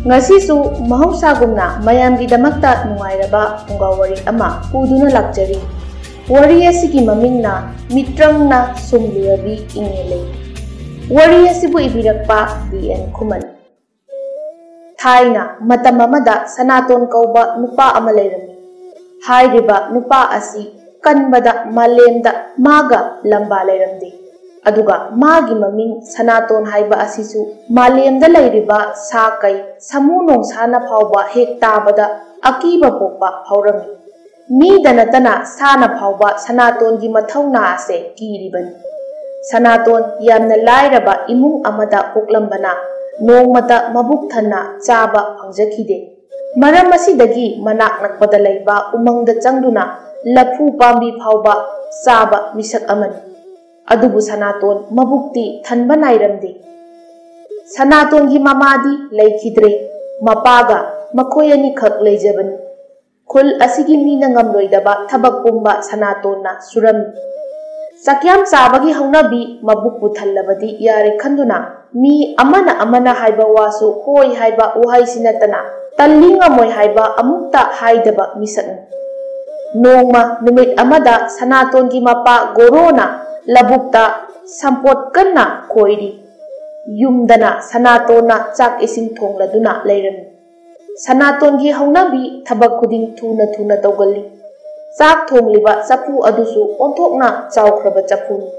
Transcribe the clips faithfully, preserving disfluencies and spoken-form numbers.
ꯉꯁꯤꯁꯨ ꯃꯍꯧꯁꯥꯒꯨꯝꯅ ꯃꯌꯥꯝꯒꯤꯗꯃꯛꯇ ꯅꯨꯡꯉꯥꯏꯔꯕ ꯐꯨꯡꯒꯥ ꯋꯥꯔꯤ ꯑꯃ ꯄꯨꯗꯨꯅ ꯂꯥꯛꯆꯔꯤ꯫ ꯋꯥꯔꯤ ꯑꯁꯤꯒꯤ ꯃꯃꯤꯡꯅ ꯃꯤꯇ꯭ꯔꯪꯅ ꯁꯨꯝꯂꯨꯔꯕꯤ ꯏꯪꯉꯦꯂꯩ꯫ ꯋꯥꯔꯤ ꯑꯁꯤꯕꯨ ꯏꯕꯤꯔꯛꯄ ꯗꯤ ꯑꯦꯟ ꯈꯨꯃꯟ꯫ ꯊꯥꯏꯅ ꯃꯇꯝ ꯑꯃꯗ ꯁꯅꯥꯇꯣꯟ ꯀꯧꯕ ꯅꯨꯄꯥ ꯑꯃ ꯂꯩꯔꯝꯃꯤ꯫ ꯍꯥꯏꯔꯤꯕ ꯅꯨꯄꯥ ꯑꯁꯤ ꯀꯟꯕꯗ ꯃꯥꯂꯦꯝꯗ ꯃꯥꯒ ꯂꯝꯕꯥ ꯂꯩꯔꯝꯗꯦ꯫ ꯑꯗꯨꯒ ꯃꯥꯒꯤ ꯃꯃꯤꯡ ꯁꯅꯥꯇꯣꯟ ꯍꯥꯏꯕ ꯑꯁꯤꯁꯨ ꯃꯥꯂꯦꯝꯗ ꯂꯩꯔꯤꯕ ꯁꯥ ꯀꯩ, ꯁꯥꯃꯨ ꯅꯣꯡꯁꯥꯅ ꯐꯥꯎꯕ ꯍꯦꯛ ꯇꯥꯕꯗ ꯑꯀꯤꯕ ꯄꯣꯛꯄ ꯐꯥꯎꯔꯝꯃꯤ꯫ ꯃꯤꯗ ꯅꯠꯇꯅ ꯁꯥꯅ ꯐꯥꯎꯕ ꯁꯅꯥꯇꯣꯟꯒꯤ ꯃꯊꯧꯅꯥ ꯑꯁꯦ ꯀꯤꯔꯤꯕꯅꯤ꯫ ꯁꯅꯥꯇꯣꯟ ꯌꯥꯝꯅ ꯂꯥꯏꯔꯕ ꯏꯃꯨꯡ ꯑꯃꯗ ꯄꯣꯛꯂꯝꯕꯅ ꯅꯣꯡꯃꯇ ꯃꯕꯨꯛ ꯊꯟꯅ ꯆꯥꯕ ꯐꯪꯖꯈꯤꯗꯦ꯫ ꯃꯔꯝ ꯑꯁꯤꯗꯒꯤ ꯃꯅꯥꯛ ꯅꯛꯄꯗ ꯂꯩꯕ ꯎꯃꯪꯗ ꯆꯪꯗꯨꯅ ꯂꯐꯨ ꯄꯥꯝꯕꯤ ꯐꯥꯎꯕ ꯆꯥꯕ ꯃꯤꯁꯛ ꯑꯃꯅꯤ꯫ ꯑꯗꯨꯕꯨ ꯁꯅꯥꯇꯣꯟ ꯃꯕꯨꯛꯇꯤ ꯊꯟꯕ ꯅꯥꯏꯔꯝꯗꯦ꯫ ꯁꯅꯥꯇꯣꯟꯒꯤ ꯃꯃꯥꯗꯤ ꯂꯩꯈꯤꯗ꯭ꯔꯦ꯫ ꯃꯄꯥꯒ ꯃꯈꯣꯏ ꯑꯅꯤꯈꯛ ꯂꯩꯖꯕꯅꯤ꯫ ꯈꯨꯜ ꯑꯁꯤꯒꯤ ꯃꯤꯅ ꯉꯝꯂꯣꯏꯗꯕ ꯊꯕꯛ ꯄꯨꯝꯕ ꯁꯅꯥꯇꯣꯟꯅ ꯁꯨꯔꯝꯃꯤ꯫ ꯆꯥꯛꯌꯥꯝ ꯆꯥꯕꯒꯤ ꯍꯧꯅꯕꯤ ꯃꯕꯨꯛꯄꯨ ꯊꯜꯂꯕꯗꯤ ꯌꯥꯔꯦ ꯈꯟꯗꯨꯅ ꯃꯤ ꯑꯃꯅ ꯑꯃꯅ ꯍꯥꯏꯕ ꯋꯥꯁꯨ ꯍꯣꯏ ꯍꯥꯏꯕ ꯋꯥꯍꯩꯁꯤ ꯅꯠꯇꯅ ꯇꯜꯂꯤ ꯉꯝꯃꯣꯏ ꯍꯥꯏꯕ ꯑꯃꯨꯛꯇ ꯍꯥꯏꯗꯕ ꯃꯤꯁꯛꯅꯤ꯫ ꯅꯣꯡꯃ ꯅꯨꯃꯤꯠ ꯑꯃꯗ ꯁꯅꯥꯇꯣꯟꯒꯤ ꯃꯄꯥ ꯒꯣꯔꯣꯅ ꯂꯧꯕꯨꯛꯇ ꯁꯝꯄꯣꯠ ꯀꯟꯅ ꯈꯣꯏꯔꯤ꯫ ꯌꯨꯝꯗꯅ ꯁꯅꯥꯇꯣꯟꯅ ꯆꯥꯛ ꯏꯁꯤꯡ ꯊꯣꯡꯂꯗꯨꯅ ꯂꯩꯔꯝꯃꯤ꯫ ꯁꯅꯥꯇꯣꯟꯒꯤ ꯍꯧꯅꯕꯤ ꯊꯕꯛ ꯈꯨꯗꯤꯡ ꯊꯨꯅ ꯊꯨꯅ ꯇꯧꯒꯜꯂꯤ꯫ ꯆꯥꯛ ꯊꯣꯡꯂꯤꯕ ꯆꯐꯨ ꯑꯗꯨꯁꯨ ꯑꯣꯟꯊꯣꯛꯅ ꯆꯥꯎꯈ꯭ꯔꯕ ꯆꯐꯨꯅꯤ꯫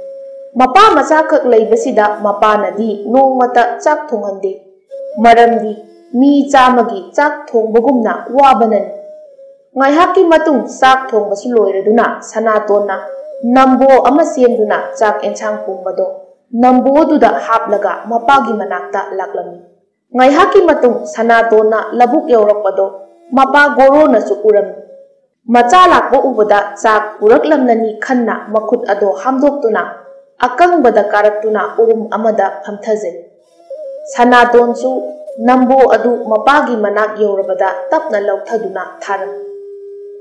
ꯃꯄꯥ ꯃꯆꯥꯈꯛ ꯂꯩꯕꯁꯤꯗ ꯃꯄꯥꯅꯗꯤ ꯅꯣꯡꯃꯇ ꯆꯥꯛ ꯊꯣꯡꯍꯟꯗꯦ꯫ ꯃꯔꯝꯗꯤ ꯃꯤ ꯆꯥꯝꯃꯒꯤ ꯆꯥꯛ ꯊꯣꯡꯕꯒꯨꯝꯅ ꯋꯥꯕꯅꯅꯤ꯫ ꯉꯥꯏꯍꯥꯛꯀꯤ ꯃꯇꯨꯡ ꯆꯥꯛ ꯊꯣꯡꯕꯁꯨ ꯂꯣꯏꯔꯗꯨꯅ ꯁꯅꯥꯇꯣꯟꯅ ꯅꯝꯕꯣ ꯑꯃ ꯁꯦꯝꯗꯨꯅ ꯆꯥꯛ ꯑꯦꯟꯁꯥꯡ ꯄꯨꯝꯕꯗꯣ ꯅꯝꯕꯣꯗꯨꯗ ꯍꯥꯞꯂꯒ ꯃꯄꯥꯒꯤ ꯃꯅꯥꯛꯇ ꯂꯥꯛꯂꯝꯃꯤ꯫ ꯉꯥꯏꯍꯥꯛꯀꯤ ꯃꯇꯨꯡ ꯁꯅꯥꯇꯣꯟꯅ ꯂꯧꯕꯨꯛ ꯌꯧꯔꯛꯄꯗꯣ ꯃꯄꯥ ꯒꯣꯔꯣꯅꯁꯨ ꯎꯔꯝꯃꯤ꯫ ꯃꯆꯥ ꯂꯥꯛꯄ ꯎꯕꯗ ꯆꯥꯛ ꯄꯨꯔꯛꯂꯝꯂꯅꯤ ꯈꯟꯅ ꯃꯈꯨꯠ ꯑꯗꯣ ꯍꯥꯝꯗꯣꯛꯇꯨꯅ ꯑꯀꯪꯕꯗ ꯀꯥꯔꯛꯇꯨꯅ ꯎꯔꯨꯝ ꯑꯃꯗ ꯐꯝꯊꯖꯩ꯫ ꯁꯅꯥꯇꯣꯟꯁꯨ ꯅꯝꯕꯣ ꯑꯗꯨ ꯃꯄꯥꯒꯤ ꯃꯅꯥꯛ ꯌꯧꯔꯕꯗ ꯇꯞꯅ ꯂꯧꯊꯗꯨꯅ ꯊꯥꯔꯝꯃꯤ꯫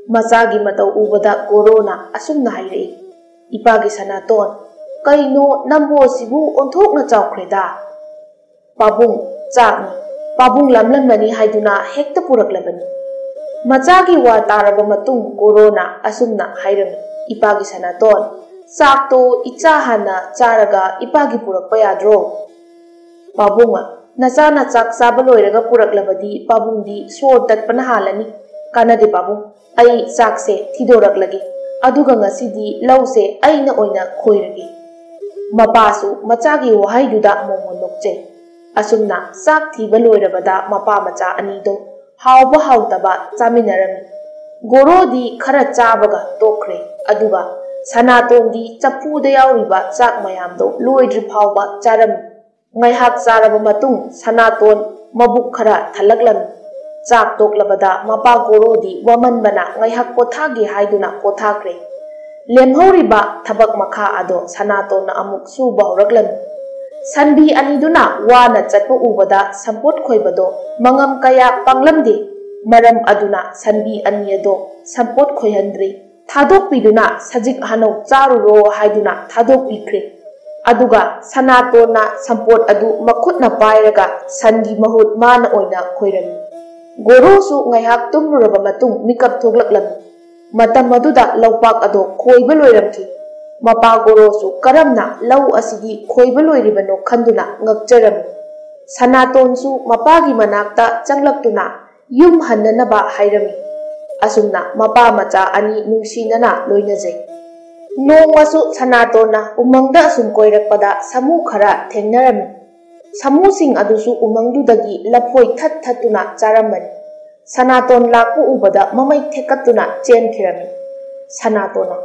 ꯃꯆꯥꯒꯤ ꯃꯇꯧ ꯎꯕꯗ ꯒꯣꯔꯣꯅ ꯑꯁꯨꯝꯅ ꯍꯥꯏꯔꯛꯏ, "ꯏꯄꯥꯒꯤ ꯁꯅꯥꯇꯣꯟ, ꯀꯩꯅꯣ ꯅꯝꯕꯣꯁꯤꯕꯨ ꯑꯣꯟꯊꯣꯛꯅ ꯆꯥꯎꯈ꯭ꯔꯦꯗ?" "ꯄꯥꯕꯨꯡ, ꯆꯥꯛꯅꯤ꯫ ꯄꯥꯕꯨꯡ ꯂꯥꯝꯂꯝꯃꯅꯤ ꯍꯥꯏꯗꯨꯅ ꯍꯦꯛꯇ ꯄꯨꯔꯛꯂꯕꯅꯤ꯫ ꯃꯆꯥꯒꯤ ꯋꯥ ꯇꯥꯔꯕ ꯃꯇꯨꯡ ꯒꯣꯔꯣꯅ ꯑꯁꯨꯝꯅ ꯍꯥꯏꯔꯝꯃꯤ, "ꯏꯄꯥꯒꯤ ꯁꯅꯥꯇꯣꯟ, ꯆꯥꯛꯇꯣ ꯏꯆꯥ ꯍꯥꯟꯅ ꯆꯥꯔꯒ ꯏꯄꯥꯒꯤ ꯄꯨꯔꯛꯄ ꯌꯥꯗ꯭ꯔꯣ?" "ꯄꯥꯕꯨꯡ, ꯅꯆꯥꯅ ꯆꯥꯛ ꯆꯥꯕ ꯂꯣꯏꯔꯒ ꯄꯨꯔꯛꯂꯕꯗꯤ ꯄꯥꯕꯨꯡꯗꯤ ꯁꯣꯔ ꯇꯠꯄꯅ ꯍꯥꯜꯂꯅꯤ꯫ ꯀꯥꯟꯅꯗꯦ ꯄꯥꯕꯨꯡ, ꯑꯩ ꯆꯥꯛꯁꯦ ꯊꯤꯗꯣꯔꯛꯂꯒꯦ, ꯑꯗꯨꯒ ꯉꯁꯤꯗꯤ ꯂꯧꯁꯦ ꯑꯩꯅ ꯑꯣꯏꯅ ꯈꯣꯏꯔꯒꯦ꯫" ꯃꯄꯥꯁꯨ ꯃꯆꯥꯒꯤ ꯋꯥꯍꯩꯗꯨꯗ ꯃꯣꯃꯣꯟ ꯅꯣꯛꯆꯩ꯫ ꯑꯁꯨꯝꯅ ꯆꯥꯛ ꯊꯤꯕ ꯂꯣꯏꯔꯕꯗ ꯃꯄꯥ ꯃꯆꯥ ꯑꯅꯤꯗꯣ ꯍꯥꯎꯕ ꯍꯥꯎꯇꯕ ꯆꯥꯃꯤꯟꯅꯔꯝꯃꯤ꯫ ꯒꯣꯔꯣꯗꯤ ꯈꯔ ꯆꯥꯕꯒ ꯇꯣꯛꯈ꯭ꯔꯦ, ꯑꯗꯨꯒ ꯁꯅꯥꯇꯣꯟꯗꯤ ꯆꯐꯨꯗ ꯌꯥꯎꯔꯤꯕ ꯆꯥꯛ ꯃꯌꯥꯝꯗꯣ ꯂꯣꯏꯗ꯭ꯔꯤ ꯐꯥꯎꯕ ꯆꯥꯔꯝꯃꯤ꯫ ꯉꯥꯏꯍꯥꯛ ꯆꯥꯔꯕ ꯃꯇꯨꯡ ꯁꯅꯥꯇꯣꯟ ꯃꯕꯨꯛ ꯈꯔ ꯊꯜꯂꯛꯂꯝꯃꯤ꯫ ꯆꯥꯛ ꯇꯣꯛꯂꯕꯗ ꯃꯄꯥ ꯒꯣꯔꯣꯗꯤ ꯋꯥꯃꯟꯕꯅ ꯉꯥꯏꯍꯥꯛ ꯄꯣꯊꯥꯒꯦ ꯍꯥꯏꯗꯨꯅ ꯄꯣꯊꯥꯈ꯭ꯔꯦ꯫ ꯂꯦꯝꯍꯧꯔꯤꯕ ꯊꯕꯛ ꯃꯈꯥ ꯑꯗꯣ ꯁꯅꯥꯇꯣꯟꯅ ꯑꯃꯨꯛ ꯁꯨꯕ ꯍꯧꯔꯛꯂꯝꯃꯤ꯫ ꯁꯟꯕꯤ ꯑꯅꯤꯗꯨꯅ ꯋꯥꯅ ꯆꯠꯄ ꯎꯕꯗ ꯁꯝꯄꯣꯠ ꯈꯣꯏꯕꯗꯣ ꯃꯉꯝ ꯀꯌꯥ ꯄꯥꯡꯂꯝꯗꯦ꯫ ꯃꯔꯝ ꯑꯗꯨꯅ ꯁꯟꯕꯤ ꯑꯅꯤ ꯑꯗꯣ ꯁꯝꯄꯣꯠ ꯈꯣꯏꯍꯟꯗ꯭ꯔꯤ꯫ ꯊꯥꯗꯣꯛꯄꯤꯗꯨꯅ ꯁꯖꯤꯛ ꯍꯅꯧ ꯆꯥꯔꯨꯔꯣ ꯍꯥꯏꯗꯨꯅ ꯊꯥꯗꯣꯛꯄꯤꯈ꯭ꯔꯦ꯫ ꯑꯗꯨꯒ ꯁꯅꯥꯇꯣꯟꯅ ꯁꯝꯄꯣꯠ ꯑꯗꯨ ꯃꯈꯨꯠꯅ ꯄꯥꯏꯔꯒ ꯁꯟꯒꯤ ꯃꯍꯨꯠ ꯃꯥꯅ ꯑꯣꯏꯅ ꯈꯣꯏꯔꯝꯃꯤ꯫ ꯒꯣꯔꯣꯁꯨ ꯉꯥꯏꯍꯥꯛ ꯇꯨꯝꯂꯨꯔꯕ ꯃꯇꯨꯡ ꯃꯤꯀꯞ ꯊꯣꯛꯂꯛꯂꯝꯃꯤ꯫ ꯃꯇꯝ ꯑꯗꯨꯗ ꯂꯧꯄꯥꯛ ꯑꯗꯣ ꯈꯣꯏꯕ ꯂꯣꯏꯔꯝꯈꯤ꯫ ꯃꯄꯥ ꯒꯣꯔꯣꯁꯨ ꯀꯔꯝꯅ ꯂꯧ ꯑꯁꯤꯗꯤ ꯈꯣꯏꯕ ꯂꯣꯏꯔꯤꯕꯅꯣ ꯈꯟꯗꯨꯅ ꯉꯛꯆꯔꯝꯃꯤ꯫ ꯁꯅꯥꯇꯣꯟꯁꯨ ꯃꯄꯥꯒꯤ ꯃꯅꯥꯛꯇ ꯆꯪꯂꯛꯇꯨꯅ ꯌꯨꯝ ꯍꯟꯅꯅꯕ ꯍꯥꯏꯔꯝꯃꯤ꯫ ꯑꯁꯨꯝꯅ ꯃꯄꯥ ꯃꯆꯥ ꯑꯅꯤ ꯅꯨꯡꯁꯤꯅꯅ ꯂꯣꯏꯅꯖꯩ꯫ ꯅꯣꯡꯃꯁꯨ ꯁꯅꯥꯇꯣꯟꯅ ꯎꯃꯪꯗ ꯑꯁꯨꯝ ꯀꯣꯏꯔꯛꯄꯗ ꯁꯥꯃꯨ ꯈꯔ ꯊꯦꯡꯅꯔꯝꯃꯤ꯫ ꯁꯥꯃꯨꯁꯤꯡ ꯑꯗꯨꯁꯨ ꯎꯃꯪꯗꯨꯗꯒꯤ ꯂꯐꯣꯏ ꯊꯠ ꯊꯠꯇꯨꯅ ꯆꯥꯔꯝꯕꯅꯤ꯫ ꯁꯅꯥꯇꯣꯟ ꯂꯥꯛꯄ ꯎꯕꯗ ꯃꯃꯩ ꯊꯦꯛꯀꯠꯇꯨꯅ ꯆꯦꯟꯈꯤꯔꯝꯃꯤ꯫ ꯁꯅꯥꯇꯣꯟꯅ,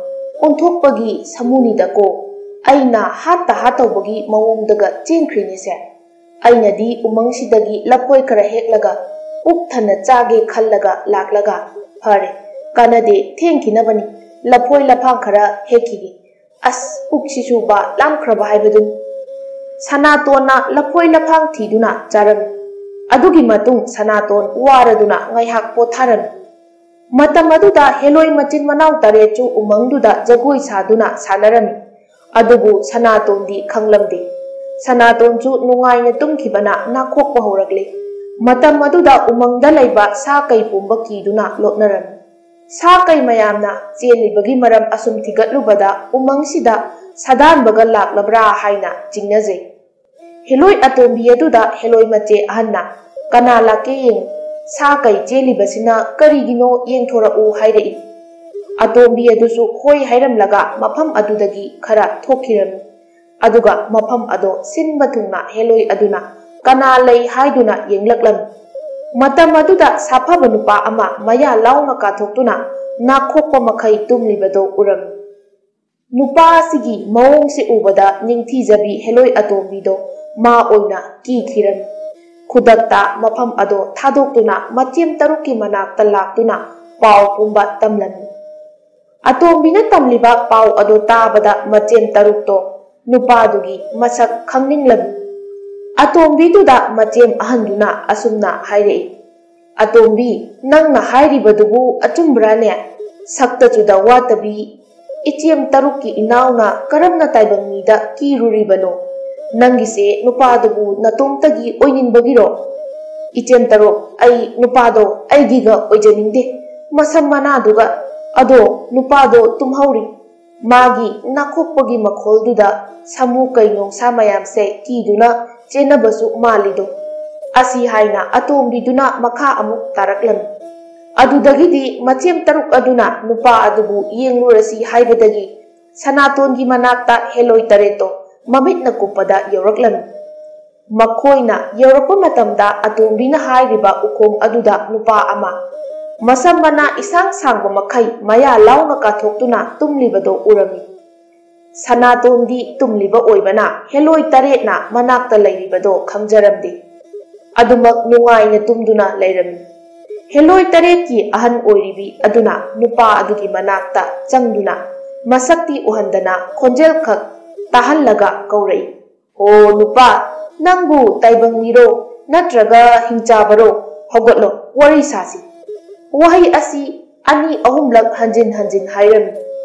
"ꯑꯣꯟꯊꯣꯛꯄꯒꯤ ꯁꯥꯃꯨꯅꯤꯗꯀꯣ, ꯑꯩꯅ ꯍꯥꯠꯇ ꯍꯥꯠꯇꯧꯕꯒꯤ ꯃꯑꯣꯡꯗꯒ ꯆꯦꯟꯈ꯭ꯔꯤꯅꯤꯁꯦ꯫ ꯑꯩꯅꯗꯤ ꯎꯃꯪꯁꯤꯗꯒꯤ ꯂꯐꯣꯏ ꯈꯔ ꯍꯦꯛꯂꯒ ꯄꯨꯛ ꯊꯟꯅ ꯆꯥꯒꯦ ꯈꯜꯂꯒ ꯂꯥꯛꯂꯒ, ꯐꯔꯦ, ꯀꯥꯟꯅꯗꯦ, ꯊꯦꯡꯈꯤꯅꯕꯅꯤ, ꯂꯐꯣꯏ ꯂꯐꯥꯡ ꯈꯔ ꯍꯦꯛꯈꯤꯒꯦ꯫ ꯑꯁ, ꯄꯨꯛꯁꯤꯁꯨꯕ ꯂꯥꯝꯈ꯭ꯔꯕ ꯍꯥꯏꯕꯗꯨꯅꯤ꯫" ꯁꯅꯥꯇꯣꯟꯅ ꯂꯐꯣꯏ ꯂꯐꯥꯡ ꯊꯤꯗꯨꯅ ꯆꯥꯔꯝꯃꯤ꯫ ꯑꯗꯨꯒꯤ ꯃꯇꯨꯡ ꯁꯅꯥꯇꯣꯟ ꯋꯥꯔꯗꯨꯅ ꯉꯥꯏꯍꯥꯛ ꯄꯣꯊꯥꯔꯝꯃꯤ꯫ ꯃꯇꯝ ꯑꯗꯨꯗ ꯍꯦꯂꯣꯏ ꯃꯆꯤꯟ ꯃꯅꯥꯎ ꯇꯔꯦꯠꯁꯨ ꯎꯃꯪꯗꯨꯗ ꯖꯒꯣꯏ ꯁꯥꯗꯨꯅ ꯁꯥꯟꯅꯔꯝꯃꯤ꯫ ꯑꯗꯨꯕꯨ ꯁꯅꯥꯇꯣꯟꯗꯤ ꯈꯪꯂꯝꯗꯦ꯫ ꯁꯅꯥꯇꯣꯟꯁꯨ ꯅꯨꯡꯉꯥꯏꯅ ꯇꯨꯝꯈꯤꯕꯅ ꯅꯥꯈꯣꯛꯄ ꯍꯧꯔꯛꯂꯦ꯫ ꯃꯇꯝ ꯑꯗꯨꯗ ꯎꯃꯪꯗ ꯂꯩꯕ ꯁꯥ ꯀꯩ ꯄꯨꯝꯕ ꯀꯤꯗꯨꯅ ꯂꯣꯠꯅꯔꯝꯃꯤ꯫ ꯁꯥ ꯀꯩ ꯃꯌꯥꯝꯅ ꯆꯦꯜꯂꯤꯕꯒꯤ ꯃꯔꯝ ꯑꯁꯨꯝ ꯊꯤꯒꯠꯂꯨꯕꯗ ꯎꯃꯪꯁꯤꯗ ꯁꯥꯗꯥꯟꯕꯒ ꯂꯥꯛꯂꯕ꯭ꯔꯥ ꯍꯥꯏꯅ ꯆꯤꯡꯅꯖꯩ꯫ ꯍꯦꯂꯣꯏ ꯑꯇꯣꯝꯕꯤ ꯑꯗꯨꯗ ꯍꯦꯂꯣꯏ ꯃꯆꯦ ꯑꯍꯟꯅ "ꯀꯅꯥ ꯂꯥꯛꯀꯦ ꯌꯦꯡꯉꯨ, ꯁꯥ ꯀꯩ ꯆꯦꯜꯂꯤꯕꯁꯤꯅ ꯀꯔꯤꯒꯤꯅꯣ ꯌꯦꯡꯊꯣꯔꯛꯎ" ꯍꯥꯏꯔꯛꯏ꯫ ꯑꯇꯣꯝꯕꯤ ꯑꯗꯨꯁꯨ ꯍꯣꯏ ꯍꯥꯏꯔꯝꯂꯒ ꯃꯐꯝ ꯑꯗꯨꯗꯒꯤ ꯈꯔ ꯊꯣꯛꯈꯤꯔꯝꯃꯤ꯫ ꯑꯗꯨꯒ ꯃꯐꯝ ꯑꯗꯣ ꯁꯤꯟꯕ ꯊꯨꯡꯅ ꯍꯦꯂꯣꯏ ꯑꯗꯨꯅ ꯀꯅꯥ ꯂꯩ ꯍꯥꯏꯗꯨꯅ ꯌꯦꯡꯂꯛꯂꯝꯃꯤ꯫ ꯃꯇꯝ ꯑꯗꯨꯗ ꯁꯥꯐꯕ ꯅꯨꯄꯥ ꯑꯃ ꯃꯌꯥ ꯂꯥꯎꯅ ꯀꯥꯊꯣꯛꯇꯨꯅ ꯅꯥꯈꯣꯛꯄ ꯃꯈꯩ ꯇꯨꯝꯂꯤꯕꯗꯣ ꯎꯔꯝꯃꯤ꯫ ꯅꯨꯄꯥ ꯑꯁꯤꯒꯤ ꯃꯑꯣꯡꯁꯤ ꯎꯕꯗ ꯅꯤꯡꯊꯤꯖꯕꯤ ꯍꯦꯂꯣꯏ ꯑꯇꯣꯝꯕꯤꯗꯣ ꯃꯥ ꯑꯣꯏꯅ ꯀꯤꯈꯤꯔꯝꯃꯤ꯫ ꯈꯨꯗꯛꯇ ꯃꯐꯝ ꯑꯗꯣ ꯊꯥꯗꯣꯛꯇꯨꯅ ꯃꯆꯦꯝ ꯇꯔꯨꯛꯀꯤ ꯃꯅꯥꯛꯇ ꯂꯥꯛꯇꯨꯅ ꯄꯥꯎ ꯄꯨꯝꯕ ꯇꯝꯂꯝꯃꯤ꯫ ꯑꯇꯣꯝꯕꯤꯅ ꯇꯝꯂꯤꯕ ꯄꯥꯎ ꯑꯗꯨ ꯇꯥꯕꯗ ꯃꯆꯦꯝ ꯇꯔꯨꯛꯇꯣ ꯅꯨꯄꯥꯗꯨꯒꯤ ꯃꯁꯛ ꯈꯪꯅꯤꯡꯂꯝꯃꯤ꯫ ꯑꯇꯣꯝꯕꯤꯗꯨꯗ ꯃꯆꯦꯝ ꯑꯍꯟꯗꯨꯅ ꯑꯁꯨꯝꯅ ꯍꯥꯏꯔꯛꯏ, "ꯑꯇꯣꯝꯕꯤ, ꯅꯪꯅ ꯍꯥꯏꯔꯤꯕꯗꯨꯕꯨ ꯑꯆꯨꯝꯕ꯭ꯔꯥꯅꯦ? ꯁꯛꯇ ꯆꯨꯗ ꯋꯥꯠꯇꯕꯤ ꯏꯆꯦꯝ ꯇꯔꯨꯛꯀꯤ ꯏꯅꯥꯎꯅ ꯀꯔꯝꯅ ꯇꯥꯏꯕꯪ ꯃꯤꯗ ꯀꯤꯔꯨꯔꯤꯕꯅꯣ? ꯅꯪꯒꯤꯁꯦ ꯅꯨꯄꯥꯗꯨꯕꯨ ꯅꯇꯣꯝꯇꯒꯤ ꯑꯣꯏꯅꯤꯡꯕꯒꯤꯔꯣ?" "ꯏꯆꯦꯝ ꯇꯔꯨꯛ, ꯑꯩ ꯅꯨꯄꯥꯗꯣ ꯑꯩꯒꯤꯒ ꯑꯣꯏꯖꯅꯤꯡꯗꯦ꯫ ꯃꯁꯝ ꯃꯅꯥꯗꯨꯒ꯫ ꯑꯗꯣ ꯅꯨꯄꯥꯗꯣ ꯇꯨꯝꯍꯧꯔꯤ꯫ ꯃꯥꯒꯤ ꯅꯥꯈꯣꯛꯄꯒꯤ ꯃꯈꯣꯜꯗꯨꯗ ꯁꯥꯃꯨ ꯀꯩ ꯅꯣꯡꯁꯥ ꯃꯌꯥꯝꯁꯦ ꯀꯤꯗꯨꯅ ꯆꯦꯟꯅꯕꯁꯨ ꯃꯥꯜꯂꯤꯗꯣ"꯫ ꯑꯁꯤ ꯍꯥꯏꯅ ꯑꯇꯣꯝꯕꯤꯗꯨꯅ ꯃꯈꯥ ꯑꯃꯨꯛ ꯇꯥꯔꯛꯂꯝꯃꯤ꯫ ꯑꯗꯨꯗꯒꯤꯗꯤ ꯃꯆꯦꯝ ꯇꯔꯨꯛ ꯑꯗꯨꯅ ꯅꯨꯄꯥ ꯑꯗꯨꯕꯨ ꯌꯦꯡꯂꯨꯔꯁꯤ ꯍꯥꯏꯕꯗꯒꯤ ꯁꯅꯥꯇꯣꯟꯒꯤ ꯃꯅꯥꯛꯇ ꯍꯦꯂꯣꯏ ꯇꯔꯦꯠꯇꯣ ꯃꯃꯤꯠꯅ ꯀꯨꯞꯄꯗ ꯌꯧꯔꯛꯂꯝꯃꯤ꯫ ꯃꯈꯣꯏꯅ ꯌꯧꯔꯛꯄ ꯃꯇꯝꯗ ꯑꯇꯣꯝꯕꯤꯅ ꯍꯥꯏꯔꯤꯕ ꯎꯈꯣꯡ ꯑꯗꯨꯗ ꯅꯨꯄꯥ ꯑꯃ ꯃꯁꯝ ꯃꯅꯥ ꯏꯁꯥꯡ ꯁꯥꯡꯕ ꯃꯈꯩ ꯃꯌꯥ ꯂꯥꯎꯅ ꯀꯥꯊꯣꯛꯇꯨꯅ ꯇꯨꯝꯂꯤꯕꯗꯣ ꯎꯔꯝꯃꯤ꯫ ꯁꯅꯥꯇꯣꯟꯗꯤ ꯇꯨꯝꯂꯤꯕ ꯑꯣꯏꯕꯅ ꯍꯦꯂꯣꯏ ꯇꯔꯦꯠꯅ ꯃꯅꯥꯛꯇ ꯂꯩꯔꯤꯕꯗꯣ ꯈꯪꯖꯔꯝꯗꯦ꯫ ꯑꯗꯨꯃꯛ ꯅꯨꯡꯉꯥꯏꯅ ꯇꯨꯝꯗꯨꯅ ꯂꯩꯔꯝꯃꯤ꯫ ꯍꯦꯂꯣꯏ ꯇꯔꯦꯠꯀꯤ ꯑꯍꯟ ꯑꯣꯏꯔꯤꯕꯤ ꯑꯗꯨꯅ ꯅꯨꯄꯥ ꯑꯗꯨꯒꯤ ꯃꯅꯥꯛꯇ ꯆꯪꯗꯨꯅ ꯃꯁꯛꯇꯤ ꯎꯍꯟꯗꯅ ꯈꯣꯟꯖꯦꯜ ꯈꯛ ꯇꯥꯍꯜꯂꯒ ꯀꯧꯔꯛꯏ, "ꯑꯣ ꯅꯨꯄꯥ, ꯅꯪꯕꯨ ꯇꯥꯏꯕꯪ ꯃꯤꯔꯣ ꯅꯠꯇ꯭ꯔꯒ ꯍꯤꯡꯆꯥꯕꯔꯣ? ꯍꯧꯒꯠꯂꯣ, ꯋꯥꯔꯤ ꯁꯥꯁꯤ"꯫ ꯋꯥꯍꯩ ꯑꯁꯤ ꯑꯅꯤ ꯑꯍꯨꯝꯂꯛ ꯍꯟꯖꯤꯟ ꯍꯟꯖꯤꯟ ꯍꯥꯏꯔꯝꯃꯤ꯫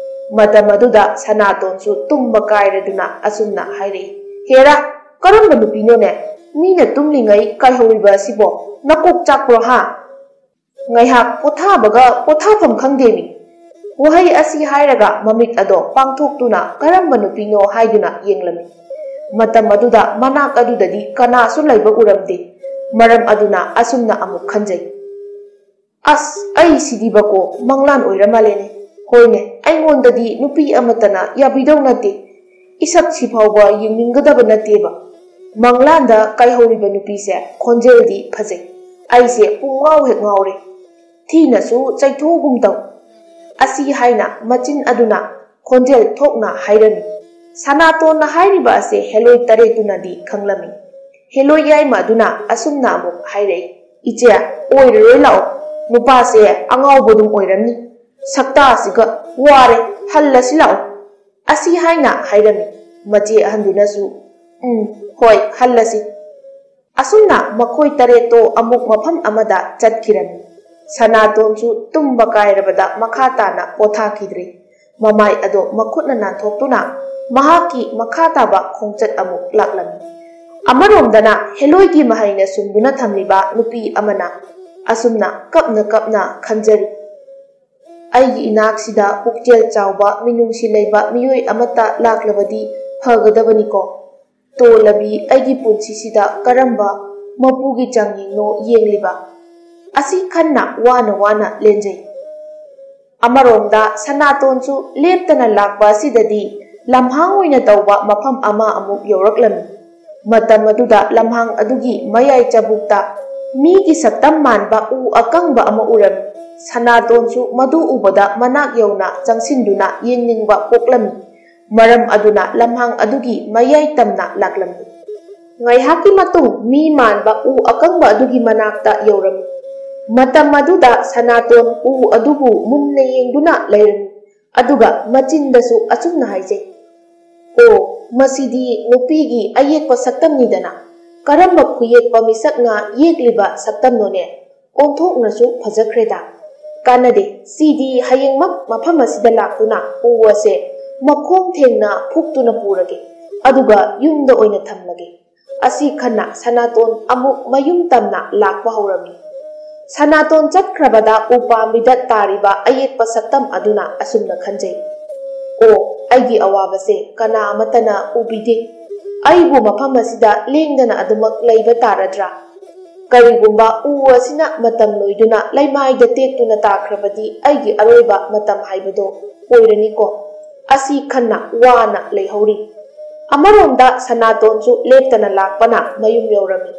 ꯃꯇꯝ ꯑꯗꯨꯗ ꯁꯅꯥꯇꯣꯟꯁꯨ ꯇꯨꯝꯕ ꯀꯥꯏꯔꯗꯨꯅ ꯑꯁꯨꯝꯅ ꯍꯥꯏꯔꯛꯏ, "ꯍꯦꯔꯥ, ꯀꯔꯝꯕ ꯅꯨꯄꯤꯅꯣꯅꯦ? ꯃꯤꯅ ꯇꯨꯝꯂꯤꯉꯩ ꯀꯥꯏꯍꯧꯔꯤꯕ ꯑꯁꯤꯕꯣ ꯅꯀꯣꯛ ꯆꯥꯛꯄ꯭ꯔꯣ ꯍꯥ? ꯉꯥꯏꯍꯥꯛ ꯄꯣꯊꯥꯕꯒ ꯄꯣꯊꯥꯐꯝ ꯈꯪꯗꯦꯃꯤ꯫ ꯋꯥꯍꯩ ꯑꯁꯤ ꯍꯥꯏꯔꯒ ꯃꯃꯤꯠ ꯑꯗꯣ ꯄꯥꯡꯊꯣꯛꯇꯨꯅ ꯀꯔꯝꯕ ꯅꯨꯄꯤꯅꯣ ꯍꯥꯏꯗꯨꯅ ꯌꯦꯡꯂꯝꯃꯤ꯫ ꯃꯇꯝ ꯑꯗꯨꯗ ꯃꯅꯥꯛ ꯑꯗꯨꯗꯗꯤ ꯀꯅꯥꯁꯨ ꯂꯩꯕ ꯎꯔꯝꯗꯦ꯫ ꯃꯔꯝ ꯑꯗꯨꯅ ꯑꯁꯨꯝꯅ ꯑꯃꯨꯛ ꯈꯟꯖꯩ, "ꯑꯁ, ꯑꯩ ꯁꯤꯗꯤꯕꯀꯣ ꯃꯪꯂꯥꯟ ꯑꯣꯏꯔ ꯃꯥꯜꯂꯦꯅꯦ꯫ ꯍꯣꯏꯅꯦ, ꯑꯩꯉꯣꯟꯗꯗꯤ ꯅꯨꯄꯤ ꯑꯃꯠꯇꯅ ꯌꯥꯕꯤꯗꯧ ꯅꯠꯇꯦ꯫ ꯏꯁꯛꯁꯤ ꯐꯥꯎꯕ ꯌꯦꯡꯅꯤꯡꯒꯗꯕ ꯅꯠꯇꯦꯕ꯫ ꯃꯪꯂꯥꯟꯗ ꯀꯥꯏꯍꯧꯔꯤꯕ ꯅꯨꯄꯤꯁꯦ ꯈꯣꯟꯖꯦꯜꯗꯤ ꯐꯖꯩ꯫ ꯑꯩꯁꯦ ꯄꯨꯡꯉꯥꯎ ꯍꯦꯛ ꯉꯥꯎꯔꯦ꯫ ꯊꯤꯅꯁꯨ ꯆꯩꯊꯣꯛꯒꯨꯝ ꯇꯧ"꯫ ꯑꯁꯤ ꯍꯥꯏꯅ ꯃꯆꯤꯟ ꯑꯗꯨꯅ ꯈꯣꯟꯖꯦꯜ ꯊꯣꯛꯅ ꯍꯥꯏꯔꯝꯃꯤ꯫ ꯁꯅꯥꯇꯣꯟꯅ ꯍꯥꯏꯔꯤꯕ ꯑꯁꯦ ꯍꯦꯂꯣꯏ ꯇꯔꯦꯠꯇꯨꯅꯗꯤ ꯈꯪꯂꯝꯃꯤ꯫ ꯍꯦꯂꯣꯏ ꯌꯥꯏꯃ ꯑꯗꯨꯅ ꯑꯁꯨꯝꯅ ꯑꯃꯨꯛ ꯍꯥꯏꯔꯛꯏ, "ꯏꯆꯦ, ꯑꯣꯏꯔꯔꯣꯏ ꯂꯥꯛꯑꯣ꯫ ꯅꯨꯄꯥꯁꯦ ꯑꯉꯥꯎꯕ ꯑꯗꯨꯝ ꯑꯣꯏꯔꯝꯅꯤ꯫ ꯁꯛꯇꯥꯁꯤꯒ ꯋꯥꯔꯦ, ꯍꯜꯂꯁꯤ ꯂꯥꯛꯑꯣ"꯫ ꯑꯁꯤ ꯍꯥꯏꯅ ꯍꯥꯏꯔꯝꯃꯤ꯫ ꯃꯆꯦ ꯑꯍꯟꯗꯨꯅꯁꯨ, "ꯎꯝ, ꯍꯣꯏ, ꯍꯜꯂꯁꯤ"꯫ ꯑꯁꯨꯝꯅ ꯃꯈꯣꯏ ꯇꯔꯦꯠꯇꯣ ꯑꯃꯨꯛ ꯃꯐꯝ ꯑꯃꯗ ꯆꯠꯈꯤꯔꯝꯃꯤ꯫ ꯁꯅꯥꯇꯣꯟꯁꯨ ꯇꯨꯝꯕ ꯀꯥꯏꯔꯕꯗ ꯃꯈꯥ ꯇꯥꯅ ꯄꯣꯊꯥꯈꯤꯗ꯭ꯔꯦ꯫ ꯃꯃꯥꯏ ꯑꯗꯣ ꯃꯈꯨꯠꯅ ꯅꯥꯟꯊꯣꯛꯇꯨꯅ ꯃꯍꯥꯛꯀꯤ ꯃꯈꯥ ꯇꯥꯕ ꯈꯣꯡꯆꯠ ꯑꯃꯨꯛ ꯂꯥꯛꯂꯝꯃꯤ꯫ ꯑꯃꯔꯣꯝꯗꯅ ꯍꯦꯂꯣꯏꯒꯤ ꯃꯍꯩꯅ ꯁꯨꯝꯗꯨꯅ ꯊꯝꯂꯤꯕ ꯅꯨꯄꯤ ꯑꯃꯅ ꯑꯁꯨꯝꯅ ꯀꯞꯅ ꯀꯞꯅ ꯈꯟꯖꯔꯤ, "ꯑꯩꯒꯤ ꯏꯅꯥꯛꯁꯤꯗ ꯄꯨꯛꯆꯦꯜ ꯆꯥꯎꯕ, ꯃꯤꯅꯨꯡꯁꯤ ꯂꯩꯕ ꯃꯤꯑꯣꯏ ꯑꯃꯠꯇ ꯂꯥꯛꯂꯕꯗꯤ ꯐꯒꯗꯕꯅꯤꯀꯣ꯫ ꯇꯣꯜꯂꯕꯤ ꯑꯩꯒꯤ ꯄꯨꯟꯁꯤꯁꯤꯗ ꯀꯔꯝꯕ ꯃꯄꯨꯒꯤ ꯆꯥꯡꯌꯦꯡꯅꯣ ꯌꯦꯡꯂꯤꯕ?" ꯑꯁꯤ ꯈꯟꯅ ꯋꯥꯅ ꯋꯥꯅ ꯂꯦꯟꯖꯩ꯫ ꯑꯃꯔꯣꯝꯗ ꯁꯅꯥꯇꯣꯟꯁꯨ ꯂꯦꯞꯇꯅ ꯂꯥꯛꯄ ꯑꯁꯤꯗꯗꯤ ꯂꯝꯍꯥꯡ ꯑꯣꯏꯅ ꯇꯧꯕ ꯃꯐꯝ ꯑꯃ ꯑꯃꯨꯛ ꯌꯧꯔꯛꯂꯝꯃꯤ꯫ ꯃꯇꯝ ꯑꯗꯨꯗ ꯂꯝꯍꯥꯡ ꯑꯗꯨꯒꯤ ꯃꯌꯥꯏ ꯆꯕꯨꯛꯇ ꯃꯤꯒꯤ ꯁꯛꯇꯝ ꯃꯥꯟꯕ ꯎ ꯑꯀꯪꯕ ꯑꯃ ꯎꯔꯝꯃꯤ꯫ ꯁꯅꯥꯇꯣꯟꯁꯨ ꯃꯗꯨ ꯎꯕꯗ ꯃꯅꯥꯛ ꯌꯧꯅ ꯆꯪꯁꯤꯟꯗꯨꯅ ꯌꯦꯡꯅꯤꯡꯕ ꯄꯣꯛꯂꯝꯃꯤ꯫ ꯃꯔꯝ ꯑꯗꯨꯅ ꯂꯝꯍꯥꯡ ꯑꯗꯨꯒꯤ ꯃꯌꯥꯏ ꯇꯝꯅ ꯂꯥꯛꯂꯝꯃꯤ꯫ ꯉꯥꯏꯍꯥꯛꯀꯤ ꯃꯇꯨꯡ ꯃꯤ ꯃꯥꯟꯕ ꯎ ꯑꯀꯪꯕ ꯑꯗꯨꯒꯤ ꯃꯅꯥꯛꯇ ꯌꯧꯔꯝꯃꯤ꯫ ꯃꯇꯝ ꯑꯗꯨꯗ ꯁꯅꯥꯇꯣꯟ ꯎ ꯑꯗꯨꯕꯨ ꯃꯨꯟꯅ ꯌꯦꯡꯗꯨꯅ ꯂꯩꯔꯝꯃꯤ꯫ ꯑꯗꯨꯒ ꯃꯆꯤꯟꯗꯁꯨ ꯑꯆꯨꯝꯅ ꯍꯥꯏꯖꯩ, "ꯑꯣ, ꯃꯁꯤꯗꯤ ꯅꯨꯄꯤꯒꯤ ꯑꯌꯦꯛꯄ ꯁꯛꯇꯝꯅꯤꯗꯅ꯫ ꯀꯔꯝꯕ ꯈꯨꯌꯦꯛꯄ ꯃꯤꯁꯛꯅ ꯌꯦꯛꯂꯤꯕ ꯁꯛꯇꯝꯅꯣꯅꯦ? ꯑꯣꯟꯊꯣꯛꯅꯁꯨ ꯐꯖꯈ꯭ꯔꯦꯗ꯫ ꯀꯥꯟꯅꯗꯦ, ꯁꯤꯗꯤ ꯍꯌꯦꯡꯃꯛ ꯃꯐꯝ ꯑꯁꯤꯗ ꯂꯥꯛꯇꯨꯅ ꯎ ꯑꯁꯦ ꯃꯈꯣꯡ ꯊꯦꯡꯅ ꯐꯨꯛꯇꯨꯅ ꯄꯨꯔꯒꯦ, ꯑꯗꯨꯒ ꯌꯨꯝꯗ ꯑꯣꯏꯅ ꯊꯝꯂꯒꯦ"꯫ ꯑꯁꯤ ꯈꯟꯅ ꯁꯅꯥꯇꯣꯟ ꯑꯃꯨꯛ ꯃꯌꯨꯝ ꯇꯝꯅ ꯂꯥꯛꯄ ꯍꯧꯔꯝꯃꯤ꯫ ꯁꯅꯥꯇꯣꯟ ꯆꯠꯈ꯭ꯔꯕꯗ ꯎꯄꯥꯝꯕꯤꯗ ꯇꯥꯔꯤꯕ ꯑꯌꯦꯛꯄ ꯁꯛꯇꯝ ꯑꯗꯨꯅ ꯑꯁꯨꯝꯅ ꯈꯟꯖꯩ, "ꯑꯣ, ꯑꯩꯒꯤ ꯑꯋꯥꯕꯁꯦ ꯀꯅꯥ ꯑꯃꯠꯇꯅ ꯎꯕꯤꯗꯦ꯫ ꯑꯩꯕꯨ ꯃꯐꯝ ꯑꯁꯤꯗ ꯂꯦꯡꯗꯅ ꯑꯗꯨꯃꯛ ꯂꯩꯕ ꯇꯥꯔꯗ꯭ꯔꯥ? ꯀꯔꯤꯒꯨꯝꯕ ꯎ ꯑꯁꯤꯅ ꯃꯇꯝ ꯂꯣꯏꯗꯨꯅ ꯂꯩꯃꯥꯏꯗ ꯇꯦꯛꯇꯨꯅ ꯇꯥꯈ꯭ꯔꯕꯗꯤ ꯑꯩꯒꯤ ꯑꯔꯣꯏꯕ ꯃꯇꯝ ꯍꯥꯏꯕꯗꯣ ꯑꯣꯏꯔꯅꯤꯀꯣ?" ꯑꯁꯤ ꯈꯟꯅ ꯋꯥꯅ ꯂꯩꯍꯧꯔꯤ꯫ ꯑꯃꯔꯣꯝꯗ ꯁꯅꯥꯇꯣꯟꯁꯨ ꯂꯦꯞꯇꯅ ꯂꯥꯛꯄꯅ ꯃꯌꯨꯝ ꯌꯧꯔꯝꯃꯤ꯫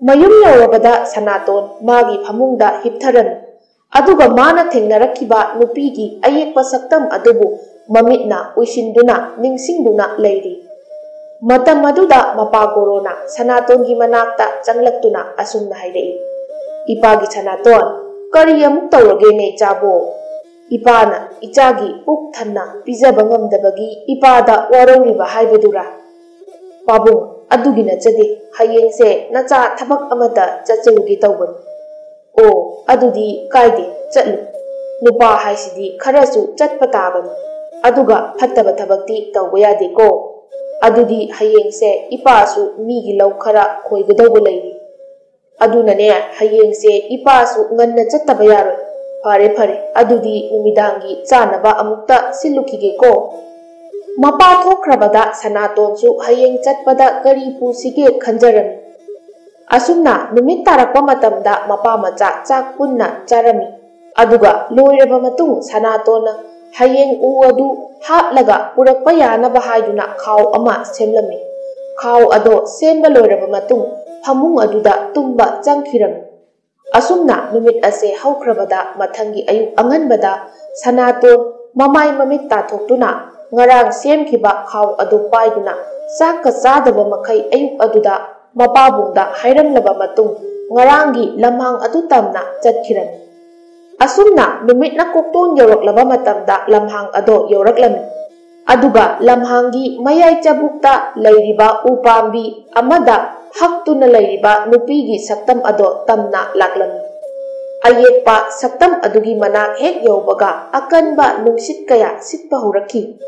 ꯃꯌꯨꯝ ꯌꯧꯔꯕꯗ ꯁꯅꯥꯇꯣꯟ ꯃꯥꯒꯤ ꯐꯃꯨꯡꯗ ꯍꯤꯞꯊꯔꯝꯃꯤ꯫ ꯑꯗꯨꯒ ꯃꯥꯅ ꯊꯦꯡꯅꯔꯛꯈꯤꯕ ꯅꯨꯄꯤꯒꯤ ꯑꯌꯦꯛꯄ ꯁꯛꯇꯝ ꯑꯗꯨꯕꯨ ꯃꯃꯤꯠꯅ ꯎꯏꯁꯤꯟꯗꯨꯅ ꯅꯤꯡꯁꯤꯡꯗꯨꯅ ꯂꯩꯔꯤ꯫ ꯃꯇꯝ ꯑꯗꯨꯗ ꯃꯄꯥ ꯒꯣꯔꯣꯅ ꯁꯅꯥꯇꯣꯟꯒꯤ ꯃꯅꯥꯛꯇ ꯆꯪꯂꯛꯇꯨꯅ ꯑꯁꯨꯝꯅ ꯍꯥꯏꯔꯛꯏ, "ꯏꯄꯥꯒꯤ ꯁꯅꯥꯇꯣꯟ, ꯀꯔꯤ ꯑꯃꯨꯛ ꯇꯧꯔꯒꯦꯅꯦ ꯏꯆꯥꯕꯣ? ꯏꯄꯥꯅ ꯏꯆꯥꯒꯤ ꯄꯨꯛ ꯊꯟꯅ ꯄꯤꯖꯕ ꯉꯝꯗꯕꯒꯤ ꯏꯄꯥꯗ ꯋꯥꯔꯧꯔꯤꯕ ꯍꯥꯏꯕꯗꯨꯔꯥ?" "ꯄꯥꯕꯨꯡ, ꯑꯗꯨꯒꯤ ꯅꯠꯆꯗꯦ, ꯍꯌꯦꯡꯁꯦ ꯅꯆꯥ ꯊꯕꯛ ꯑꯃꯇ ꯆꯠꯆꯔꯨꯒꯦ ꯇꯧꯕꯅꯤ꯫" "ꯑꯣ, ꯑꯗꯨꯗꯤ ꯀꯥꯏꯗꯦ, ꯆꯠꯂꯨ꯫ ꯅꯨꯄꯥ ꯍꯥꯏꯁꯤꯗꯤ ꯈꯔꯁꯨ ꯆꯠꯄ ꯇꯥꯕꯅꯤ꯫ ꯑꯗꯨꯒ ꯐꯠꯇꯕ ꯊꯕꯛꯇꯤ ꯇꯧꯕ ꯌꯥꯗꯦꯀꯣ꯫ ꯑꯗꯨꯗꯤ ꯍꯌꯦꯡꯁꯦ ꯏꯄꯥꯁꯨ ꯃꯤꯒꯤ ꯂꯧ ꯈꯔ ꯈꯣꯏꯒꯗꯧꯕ ꯂꯩꯔꯤ꯫ ꯑꯗꯨꯅꯅꯦ, ꯍꯌꯦꯡꯁꯦ ꯏꯄꯥꯁꯨ ꯉꯟꯅ ꯆꯠꯇꯕ ꯌꯥꯔꯣꯏ꯫ ꯐꯔꯦ, ꯐꯔꯦ, ꯑꯗꯨꯗꯤ ꯅꯨꯃꯤꯗꯥꯡꯒꯤ ꯆꯥꯅꯕ ꯑꯃꯨꯛꯇ ꯁꯤꯜꯂꯨꯈꯤꯒꯦꯀꯣ꯫" ꯃꯄꯥ ꯊꯣꯛꯈ꯭ꯔꯕꯗ ꯁꯅꯥꯇꯣꯟꯁꯨ ꯍꯌꯦꯡ ꯆꯠꯄꯗ ꯀꯔꯤ ꯄꯨꯁꯤꯒꯦ ꯈꯟꯖꯔꯝꯃꯤ꯫ ꯑꯁꯨꯝꯅ ꯅꯨꯃꯤꯠ ꯇꯥꯔꯛꯄ ꯃꯇꯝꯗ ꯃꯄꯥ ꯃꯆꯥ ꯆꯥꯛ ꯄꯨꯟꯅ ꯆꯥꯔꯝꯃꯤ꯫ ꯑꯗꯨꯒ ꯂꯣꯏꯔꯕ ꯃꯇꯨꯡ ꯁꯅꯥꯇꯣꯟꯅ ꯍꯌꯦꯡ ꯎ ꯑꯗꯨ ꯍꯥꯠꯂꯒ ꯄꯨꯔꯛꯄ ꯌꯥꯅꯕ ꯍꯥꯏꯗꯨꯅ ꯈꯥꯎ ꯑꯃ ꯁꯦꯝꯂꯝꯃꯤ꯫ ꯈꯥꯎ ꯑꯗꯣ ꯁꯦꯝꯕ ꯂꯣꯏꯔꯕ ꯃꯇꯨꯡ ꯐꯃꯨꯡ ꯑꯗꯨꯗ ꯇꯨꯝꯕ ꯆꯪꯈꯤꯔꯝꯃꯤ꯫ ꯑꯁꯨꯝꯅ ꯅꯨꯃꯤꯠ ꯑꯁꯦ ꯍꯧꯈ꯭ꯔꯕꯗ ꯃꯊꯪꯒꯤ ꯑꯌꯨꯛ ꯑꯉꯟꯕꯗ ꯁꯅꯥꯇꯣꯟ ꯃꯃꯥꯏ ꯃꯃꯤꯠ ꯇꯥꯊꯣꯛꯇꯨꯅ ꯉꯔꯥꯡ ꯁꯦꯝꯈꯤꯕ ꯈꯥꯎ ꯑꯗꯨ ꯄꯥꯏꯗꯨꯅ ꯆꯥꯛꯀ ꯆꯥꯗꯕ ꯃꯈꯩ ꯑꯌꯨꯛ ꯑꯗꯨꯗ ꯃꯄꯥꯕꯨꯡꯗ ꯍꯥꯏꯔꯝꯂꯕ ꯃꯇꯨꯡ ꯉꯔꯥꯡꯒꯤ ꯂꯝꯍꯥꯡ ꯑꯗꯨ ꯇꯝꯅ ꯆꯠꯈꯤꯔꯝꯃꯤ꯫ ꯑꯁꯨꯝꯅ ꯅꯨꯃꯤꯠꯅ ꯀꯣꯛꯇꯣꯟ ꯌꯧꯔꯛꯂꯕ ꯃꯇꯝꯗ ꯂꯝꯍꯥꯡ ꯑꯗꯣ ꯌꯧꯔꯛꯂꯝꯃꯤ꯫ ꯑꯗꯨꯒ ꯂꯝꯍꯥꯡꯒꯤ ꯃꯌꯥꯏ ꯆꯕꯨꯛꯇ ꯂꯩꯔꯤꯕ ꯎ ꯄꯥꯝꯕꯤ ꯑꯃꯗ ꯍꯛꯇꯨꯅ ꯂꯩꯔꯤꯕ ꯅꯨꯄꯤꯒꯤ ꯁꯛꯇꯝ ꯑꯗꯣ ꯇꯝꯅ ꯂꯥꯛꯂꯝꯃꯤ꯫ ꯑꯌꯦꯛꯄ ꯁꯛꯇꯝ ꯑꯗꯨꯒꯤ ꯃꯅꯥꯛ ꯍꯦꯛ ꯌꯧꯕꯒ ꯑꯀꯟꯕ ꯅꯨꯡꯁꯤꯠ ꯀꯌꯥ ꯁꯤꯠꯄ ꯍꯧꯔꯛꯈꯤ꯫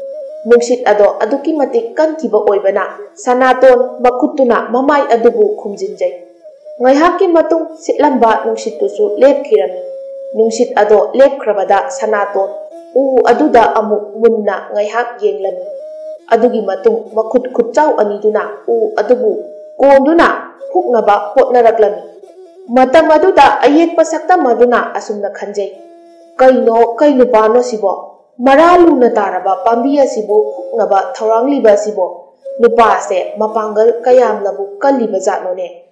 ꯅꯨꯡꯁꯤꯠ ꯑꯗꯣ ꯑꯗꯨꯛꯀꯤ ꯃꯇꯤꯛ ꯀꯟꯈꯤꯕ ꯑꯣꯏꯕꯅ ꯁꯅꯥꯇꯣꯟ ꯃꯈꯨꯠꯇꯨꯅ ꯃꯃꯥꯏ ꯑꯗꯨꯕꯨ ꯈꯨꯝꯖꯤꯟꯖꯩ꯫ ꯉꯥꯏꯍꯥꯛꯀꯤ ꯃꯇꯨꯡ ꯁꯤꯠꯂꯝꯕ ꯅꯨꯡꯁꯤꯠꯇꯨꯁꯨ ꯂꯦꯞꯈꯤꯔꯝꯃꯤ꯫ ꯅꯨꯡꯁꯤꯠ ꯑꯗꯣ ꯂꯦꯞꯈ꯭ꯔꯕꯗ ꯁꯅꯥꯇꯣꯟ ꯎ ꯑꯗꯨꯗ ꯑꯃꯨꯛ ꯃꯨꯟꯅ ꯉꯥꯏꯍꯥꯛ ꯌꯦꯡꯂꯝꯃꯤ꯫ ꯑꯗꯨꯒꯤ ꯃꯇꯨꯡ ꯃꯈꯨꯠ ꯈꯨꯠꯆꯥꯎ ꯑꯅꯤꯗꯨꯅ ꯎ ꯑꯗꯨꯕꯨ ꯀꯣꯟꯗꯨꯅ ꯍꯨꯛꯅꯕ ꯍꯣꯠꯅꯔꯛꯂꯝꯃꯤ꯫ ꯃꯇꯝ ꯑꯗꯨꯗ ꯑꯌꯦꯛꯄ ꯁꯛꯇꯝ ꯑꯗꯨꯅ ꯑꯁꯨꯝꯅ ꯈꯟꯖꯩ, "ꯀꯩꯅꯣ, ꯀꯩ ꯅꯨꯄꯥꯅꯣ ꯁꯤꯕꯣ? ꯃꯔꯥ ꯂꯨꯅ ꯇꯥꯔꯕ ꯄꯥꯝꯕꯤ ꯑꯁꯤꯕꯨ ꯍꯨꯛꯅꯕ ꯊꯧꯔꯥꯡꯂꯤꯕ ꯑꯁꯤꯕꯣ? ꯅꯨꯄꯥꯁꯦ ꯃꯄꯥꯡꯒꯜ ꯀꯌꯥꯝꯅꯕꯨ ꯀꯜꯂꯤꯕ ꯖꯥꯠꯅꯣꯅꯦ?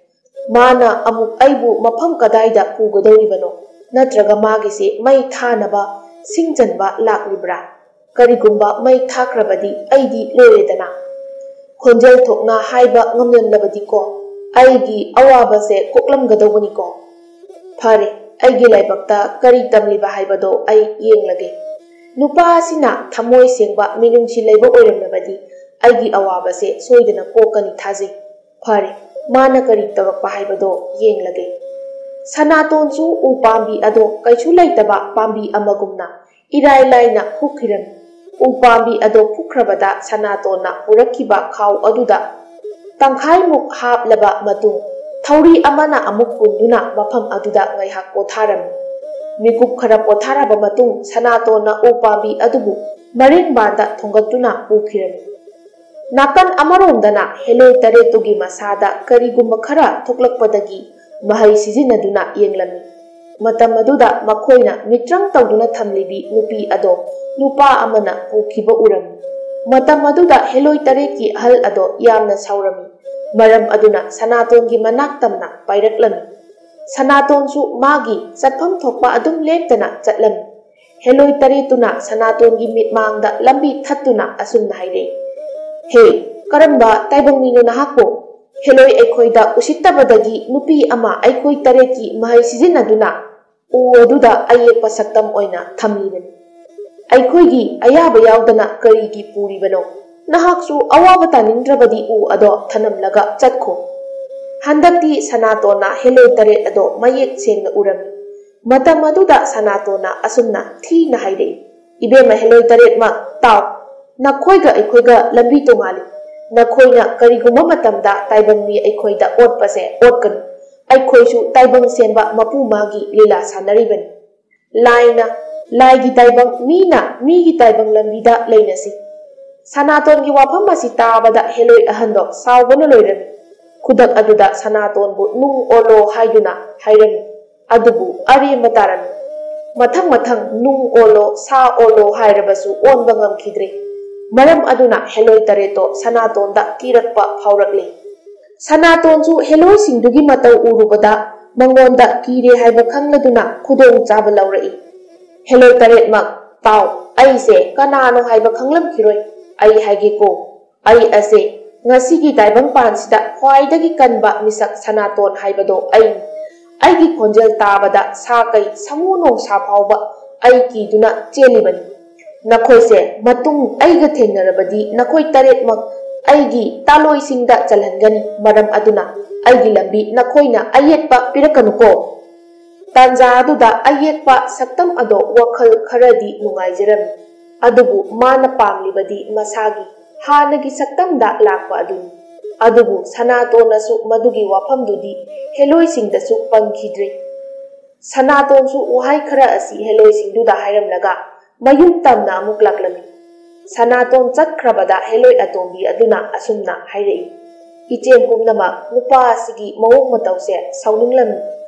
ꯃꯥꯅ ꯑꯃꯨꯛ ꯑꯩꯕꯨ ꯃꯐꯝ ꯀꯗꯥꯏꯗ ꯄꯨꯒꯗꯧꯔꯤꯕꯅꯣ? ꯅꯠꯇ꯭ꯔꯒ ꯃꯥꯒꯤꯁꯦ ꯃꯩ ꯊꯥꯅꯕ ꯁꯤꯡ ꯆꯟꯕ ꯂꯥꯛꯂꯤꯕ꯭ꯔꯥ? ꯀꯔꯤꯒꯨꯝꯕ ꯃꯩ ꯊꯥꯈ꯭ꯔꯕꯗꯤ ꯑꯩꯗꯤ ꯂꯣꯏꯔꯦꯗꯅ꯫ ꯈꯣꯟꯖꯦꯜ ꯊꯣꯛꯅ ꯍꯥꯏꯕ ꯉꯝꯂꯝꯂꯕꯗꯤꯀꯣ, ꯑꯩꯒꯤ ꯑꯋꯥꯕꯁꯦ ꯀꯣꯛꯂꯝꯒꯗꯧꯕꯅꯤꯀꯣ꯫ ꯐꯔꯦ, ꯑꯩꯒꯤ ꯂꯥꯏꯕꯛꯇ ꯀꯔꯤ ꯇꯝꯂꯤꯕ ꯍꯥꯏꯕꯗꯣ ꯑꯩ ꯌꯦꯡꯂꯒꯦ꯫ ꯅꯨꯄꯥ ꯑꯁꯤꯅ ꯊꯃꯣꯏ ꯁꯦꯡꯕ, ꯃꯤꯅꯨꯡꯁꯤ ꯂꯩꯕ ꯑꯣꯏꯔꯝꯂꯕꯗꯤ ꯑꯩꯒꯤ ꯑꯋꯥꯕꯁꯦ ꯁꯣꯏꯗꯅ ꯀꯣꯛꯀꯅꯤ ꯊꯥꯖꯩ꯫ ꯐꯔꯦ, ꯃꯥꯅ ꯀꯔꯤ ꯇꯧꯔꯛꯄ ꯍꯥꯏꯕꯗꯣ ꯌꯦꯡꯂꯒꯦ꯫" ꯁꯅꯥꯇꯣꯟꯁꯨ ꯎ ꯄꯥꯝꯕꯤ ꯑꯗꯣ ꯀꯩꯁꯨ ꯂꯩꯇꯕ ꯄꯥꯝꯕꯤ ꯑꯃꯒꯨꯝꯅ ꯏꯔꯥꯏ ꯂꯥꯏꯅ ꯍꯨꯛꯈꯤꯔꯝꯃꯤ꯫ ꯎ ꯄꯥꯝꯕꯤ ꯑꯗꯣ ꯍꯨꯛꯈ꯭ꯔꯕꯗ ꯁꯅꯥꯇꯣꯟꯅ ꯄꯨꯔꯛꯈꯤꯕ ꯈꯥꯎ ꯑꯗꯨꯗ ꯇꯪꯈꯥꯏꯃꯨꯛ ꯍꯥꯞꯂꯕ ꯃꯇꯨꯡ, ꯊꯧꯔꯤ ꯑꯃꯅ ꯑꯃꯨꯛ ꯄꯨꯟꯗꯨꯅ ꯃꯐꯝ ꯑꯗꯨꯗ ꯉꯥꯏꯍꯥꯛ ꯄꯣꯊꯥꯔꯝꯃꯤ꯫ ꯃꯤꯀꯨꯞ ꯈꯔ ꯄꯣꯊꯥꯔꯕ ꯃꯇꯨꯡ ꯁꯅꯥꯇꯣꯟꯅ ꯎ ꯄꯥꯝꯕꯤ ꯑꯗꯨꯕꯨ ꯃꯔꯦꯡꯕꯥꯟꯗ ꯊꯣꯡꯒꯠꯇꯨꯅ ꯄꯨꯈꯤꯔꯝꯃꯤ꯫ ꯅꯥꯀꯟ ꯑꯃꯔꯣꯝꯗꯅ ꯍꯦꯂꯣꯏ ꯇꯔꯦꯠꯇꯨꯒꯤ ꯃꯁꯥꯗ ꯀꯔꯤꯒꯨꯝꯕ ꯈꯔ ꯊꯣꯛꯂꯛꯄꯗꯒꯤ ꯃꯍꯩ ꯁꯤꯖꯤꯟꯅꯗꯨꯅ ꯌꯦꯡꯂꯝꯃꯤ꯫ ꯃꯇꯝ ꯑꯗꯨꯗ ꯃꯈꯣꯏꯅ ꯃꯤꯇ꯭ꯔꯪ ꯇꯧꯗꯨꯅ ꯊꯝꯂꯤꯕꯤ ꯅꯨꯄꯤ ꯑꯗꯣ ꯅꯨꯄꯥ ꯑꯃꯅ ꯄꯨꯈꯤꯕ ꯎꯔꯝꯃꯤ꯫ ꯃꯇꯝ ꯑꯗꯨꯗ ꯍꯦꯂꯣꯏ ꯇꯔꯦꯠꯀꯤ ꯑꯍꯜ ꯑꯗꯣ ꯌꯥꯝꯅ ꯁꯥꯎꯔꯝꯃꯤ꯫ ꯃꯔꯝ ꯑꯗꯨꯅ ꯁꯅꯥꯇꯣꯟꯒꯤ ꯃꯅꯥꯛ ꯇꯝꯅ ꯄꯥꯏꯔꯛꯂꯝꯃꯤ꯫ ꯁꯅꯥꯇꯣꯟꯁꯨ ꯃꯥꯒꯤ ꯆꯠꯐꯝ ꯊꯣꯛꯄ ꯑꯗꯨꯝ ꯂꯦꯞꯇꯅ ꯆꯠꯂꯝꯃꯤ꯫ ꯍꯦꯂꯣꯏ ꯇꯔꯦꯠꯇꯨꯅ ꯁꯅꯥꯇꯣꯟꯒꯤ ꯃꯤꯠꯃꯥꯡꯗ ꯂꯝꯕꯤ ꯊꯠꯇꯨꯅ ꯑꯁꯨꯝꯅ ꯍꯥꯏꯔꯛꯏ, "ꯍꯦ, ꯀꯔꯝꯕ ꯇꯥꯏꯕꯪ ꯃꯤꯅꯣ ꯅꯍꯥꯛꯄꯨ? ꯍꯦꯂꯣꯏ ꯑꯩꯈꯣꯏꯗ ꯎꯁꯤꯠꯇꯕꯗꯒꯤ ꯅꯨꯄꯤ ꯑꯃ ꯑꯩꯈꯣꯏ ꯇꯔꯦꯠꯀꯤ ꯃꯍꯩ ꯁꯤꯖꯤꯟꯅꯗꯨꯅ ꯎ ꯑꯗꯨꯗ ꯑꯌꯦꯛꯄ ꯁꯛꯇꯝ ꯑꯣꯏꯅ ꯊꯝꯂꯤꯕꯅꯤ꯫ ꯑꯩꯈꯣꯏꯒꯤ ꯑꯌꯥꯕ ꯌꯥꯎꯗꯅ ꯀꯔꯤꯒꯤ ꯄꯨꯔꯤꯕꯅꯣ? ꯅꯍꯥꯛꯁꯨ ꯑꯋꯥꯕ ꯇꯥꯅꯤꯡꯗ꯭ꯔꯕꯗꯤ ꯎ ꯑꯗꯣ ꯊꯅꯝꯂꯒ ꯆꯠꯈꯣ꯫" ꯍꯟꯗꯛꯇꯤ ꯁꯅꯥꯇꯣꯟꯅ ꯍꯦꯂꯣꯏ ꯇꯔꯦꯠ ꯑꯗꯣ ꯃꯌꯦꯛ ꯁꯦꯡꯅ ꯎꯔꯝꯃꯤ꯫ ꯃꯇꯝ ꯑꯗꯨꯗ ꯁꯅꯥꯇꯣꯟꯅ ꯑꯁꯨꯝꯅ ꯊꯤꯅ ꯍꯥꯏꯔꯛꯏ, "ꯏꯕꯦꯝꯃ ꯍꯦꯂꯣꯏ ꯇꯔꯦꯠꯃꯛ, ꯇꯥꯎ꯫ ꯅꯈꯣꯏꯒ ꯑꯩꯈꯣꯏꯒ ꯂꯝꯕꯤ ꯇꯣꯉꯥꯜꯂꯤ꯫ ꯅꯈꯣꯏꯅ ꯀꯔꯤꯒꯨꯝꯕ ꯃꯇꯝꯗ ꯇꯥꯏꯕꯪ ꯃꯤ ꯑꯩꯈꯣꯏꯗ ꯑꯣꯠꯄꯁꯦ ꯑꯣꯠꯀꯅꯨ꯫ ꯑꯩꯈꯣꯏꯁꯨ ꯇꯥꯏꯕꯪ ꯁꯦꯝꯕ ꯃꯄꯨ ꯃꯥꯒꯤ ꯂꯤꯂꯥ ꯁꯥꯟꯅꯔꯤꯕꯅꯤ꯫ ꯂꯥꯏꯅ ꯂꯥꯏꯒꯤ ꯇꯥꯏꯕꯪ, ꯃꯤꯅ ꯃꯤꯒꯤ ꯇꯥꯏꯕꯪ ꯂꯝꯕꯤꯗ ꯂꯩꯅꯁꯤ꯫ ꯁꯅꯥꯇꯣꯟꯒꯤ ꯋꯥꯐꯝ ꯑꯁꯤ ꯇꯥꯕꯗ ꯍꯦꯂꯣꯏ ꯑꯍꯟꯗꯣ ꯁꯥꯎꯕꯅ ꯂꯣꯏꯔꯝꯃꯤ꯫ ꯈꯨꯗꯛ ꯑꯗꯨꯗ ꯁꯅꯥꯇꯣꯟꯕꯨ ꯅꯨꯡ ꯑꯣꯜꯂꯣ ꯍꯥꯏꯗꯨꯅ ꯍꯥꯏꯔꯝꯃꯤ꯫ ꯑꯗꯨꯕꯨ ꯑꯔꯦꯝꯕ ꯇꯥꯔꯝꯃꯤ꯫ ꯃꯊꯪ ꯃꯊꯪ ꯅꯨꯡ ꯑꯣꯜꯂꯣ, ꯁꯥ ꯑꯣꯜꯂꯣ ꯍꯥꯏꯔꯕꯁꯨ ꯑꯣꯟꯕ ꯉꯝꯈꯤꯗ꯭ꯔꯦ꯫ ꯃꯔꯝ ꯑꯗꯨꯅ ꯍꯦꯂꯣꯏ ꯇꯔꯦꯠꯇꯣ ꯁꯅꯥꯇꯣꯟꯗ ꯀꯤꯔꯛꯄ ꯐꯥꯎꯔꯛꯂꯦ꯫ ꯁꯅꯥꯇꯣꯟꯁꯨ ꯍꯦꯂꯣꯏꯁꯤꯡꯗꯨꯒꯤ ꯃꯇꯧ ꯎꯔꯨꯕꯗ ꯃꯉꯣꯟꯗ ꯀꯤꯔꯦ ꯍꯥꯏꯕ ꯈꯪꯂꯗꯨꯅ ꯈꯨꯗꯣꯡꯆꯥꯕ ꯂꯧꯔꯛꯏ꯫ ꯍꯦꯂꯣꯏ ꯇꯔꯦꯠꯃꯛ ꯇꯥꯎ, ꯑꯩꯁꯦ ꯀꯅꯥꯅꯣ ꯍꯥꯏꯕ ꯈꯪꯂꯝꯈꯤꯔꯣꯏ꯫ ꯑꯩ ꯍꯥꯏꯒꯦꯀꯣ, ꯑꯩ ꯑꯁꯦ ꯉꯁꯤꯒꯤ ꯇꯥꯏꯕꯪꯄꯥꯟꯁꯤꯗ ꯈ꯭ꯋꯥꯏꯗꯒꯤ ꯀꯟꯕ ꯃꯤꯁꯛ ꯁꯅꯥꯇꯣꯟ ꯍꯥꯏꯕꯗꯣ ꯑꯩꯅꯤ꯫ ꯑꯩꯒꯤ ꯈꯣꯟꯖꯦꯜ ꯇꯥꯕꯗ ꯁꯥ ꯀꯩ, ꯁꯥꯃꯨ ꯅꯣꯡꯁꯥ ꯐꯥꯎꯕ ꯑꯩ ꯀꯤꯗꯨꯅ ꯆꯦꯜꯂꯤꯕꯅꯤ꯫ ꯅꯈꯣꯏꯁꯦ ꯃꯇꯨꯡ ꯑꯩꯒ ꯊꯦꯡꯅꯔꯕꯗꯤ ꯅꯈꯣꯏ ꯇꯔꯦꯠꯃꯛ ꯑꯩꯒꯤ ꯇꯥꯂꯣꯏꯁꯤꯡꯗ ꯆꯜꯍꯟꯒꯅꯤ꯫ ꯃꯔꯝ ꯑꯗꯨꯅ ꯑꯩꯒꯤ ꯂꯝꯕꯤ ꯅꯈꯣꯏꯅ ꯑꯌꯦꯠꯄ ꯄꯤꯔꯛꯀꯅꯨꯀꯣ꯫ ꯇꯥꯟꯖꯥ ꯑꯗꯨꯗ ꯑꯌꯦꯛꯄ ꯁꯛꯇꯝ ꯑꯗꯣ ꯋꯥꯈꯜ ꯈꯔꯗꯤ ꯅꯨꯡꯉꯥꯏꯖꯔꯝꯃꯤ꯫ ꯑꯗꯨꯕꯨ ꯃꯥꯅ ꯄꯥꯝꯂꯤꯕꯗꯤ ꯃꯁꯥꯒꯤ ꯍꯥꯟꯅꯒꯤ ꯁꯛꯇꯝꯗ ꯂꯥꯛꯄ ꯑꯗꯨꯅꯤ꯫ ꯑꯗꯨꯕꯨ ꯁꯅꯥꯇꯣꯟꯅꯁꯨ ꯃꯗꯨꯒꯤ ꯋꯥꯐꯝꯗꯨꯗꯤ ꯍꯦꯂꯣꯏꯁꯤꯡꯗꯁꯨ ꯄꯟꯈꯤꯗ꯭ꯔꯦ꯫ ꯁꯅꯥꯇꯣꯟꯁꯨ ꯋꯥꯍꯩ ꯈꯔ ꯑꯁꯤ ꯍꯦꯂꯣꯏꯁꯤꯡꯗꯨꯗ ꯍꯥꯏꯔꯝꯂꯒ ꯃꯌꯨꯝ ꯇꯝꯅ ꯑꯃꯨꯛ ꯂꯥꯛꯂꯝꯃꯤ꯫ ꯁꯅꯥꯇꯣꯟ ꯆꯠꯈ꯭ꯔꯕꯗ ꯍꯦꯂꯣꯏ ꯑꯇꯣꯝꯕꯤ ꯑꯗꯨꯅ ꯑꯁꯨꯝꯅ ꯍꯥꯏꯔꯛꯏ, "ꯏꯆꯦꯜ ꯄꯨꯝꯅꯃꯛ ꯅꯨꯄꯥ ꯑꯁꯤꯒꯤ ꯃꯑꯣꯡ ꯃꯇꯧꯁꯦ ꯁꯥꯎꯅꯤꯡꯂꯝꯃꯤ꯫